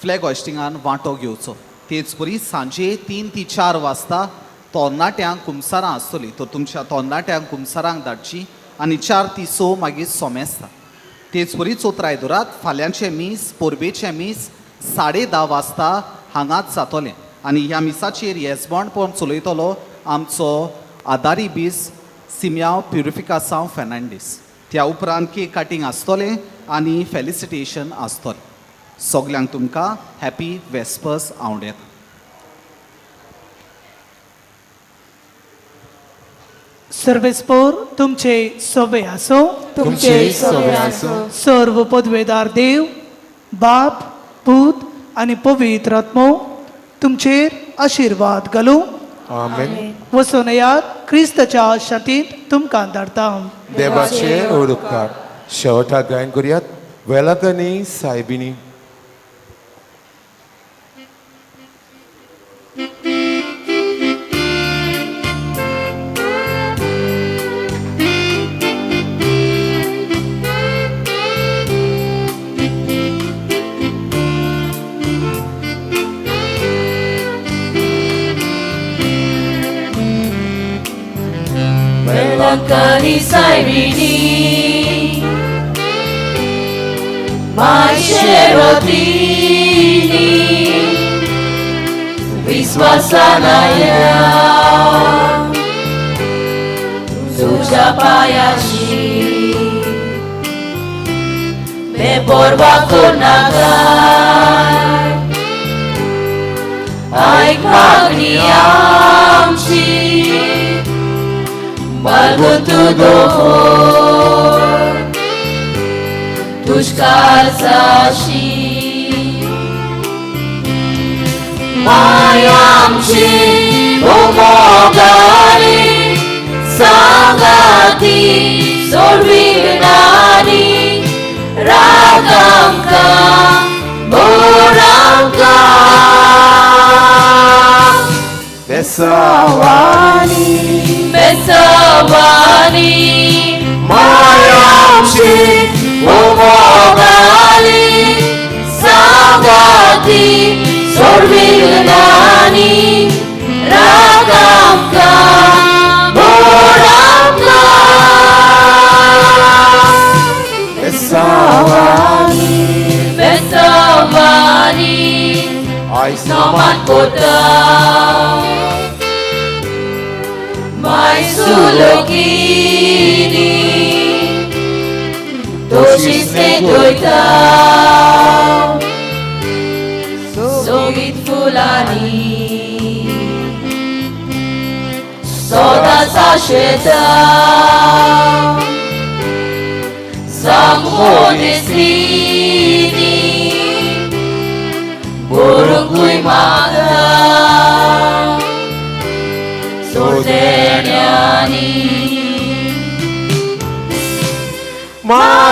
फ्लॅग हॉयस्टिंगान वांटो घेवचो. तेच परी सांजे 3 ते 4 वाजता तरणाट्यांक कुमसारां आसतलीं, तर तुमच्या तरणाट्यांक कुमसारांक धाडची आनी 4 ते 6 मागीर सोमेस्ता. तेच परी चोत्राय दरात फाल्यांचें मीस परबेचें मीस 10:30 वाजता हांगाच जातलें आनी ह्या मिसाचेर येजमानपण चलयतलो आमचो आदारी बीस सिम्यांव प्युरिफिकासांव फेर्नांडीस. त्या उपरांत केक कटींग आसतलें आनी फेलिसिटेशन आसतलें. सगल्यांक तुमकां हॅपी वेस्पर्स आवडेता. सर्वेस्पोर तुमचे सोबे आसो, तुमचे सोबे आसो. सर्व पदवेदार देव बाप पूत आनी पवित्र आत्मो तुमचेर आशिर्वाद घालूं. आमेन. वचून येयात, क्रिस्ताच्या शांतींत तुमकां धाडता. देवाचे उपकार. शेवटाक गायन करुयात वेलाकनी सायबिनी. Velankani Saibini, mai sherotini, viswasanaya, tuja payashi, me porva konagai, aik magni amchi. Balbutu dohor tushkar sashi mayamchi umogari sangati sorvignani ragamka boramka Besawani Besawani Mayamchi Umogali Sangati Sorvignani Ragamka Boramka Besawani Besawani Noman Kota Mai sulokini Toshiste doita Sogit fulani Soda sasheta Samhodesini Burukui mata Sorteniani Mayamchi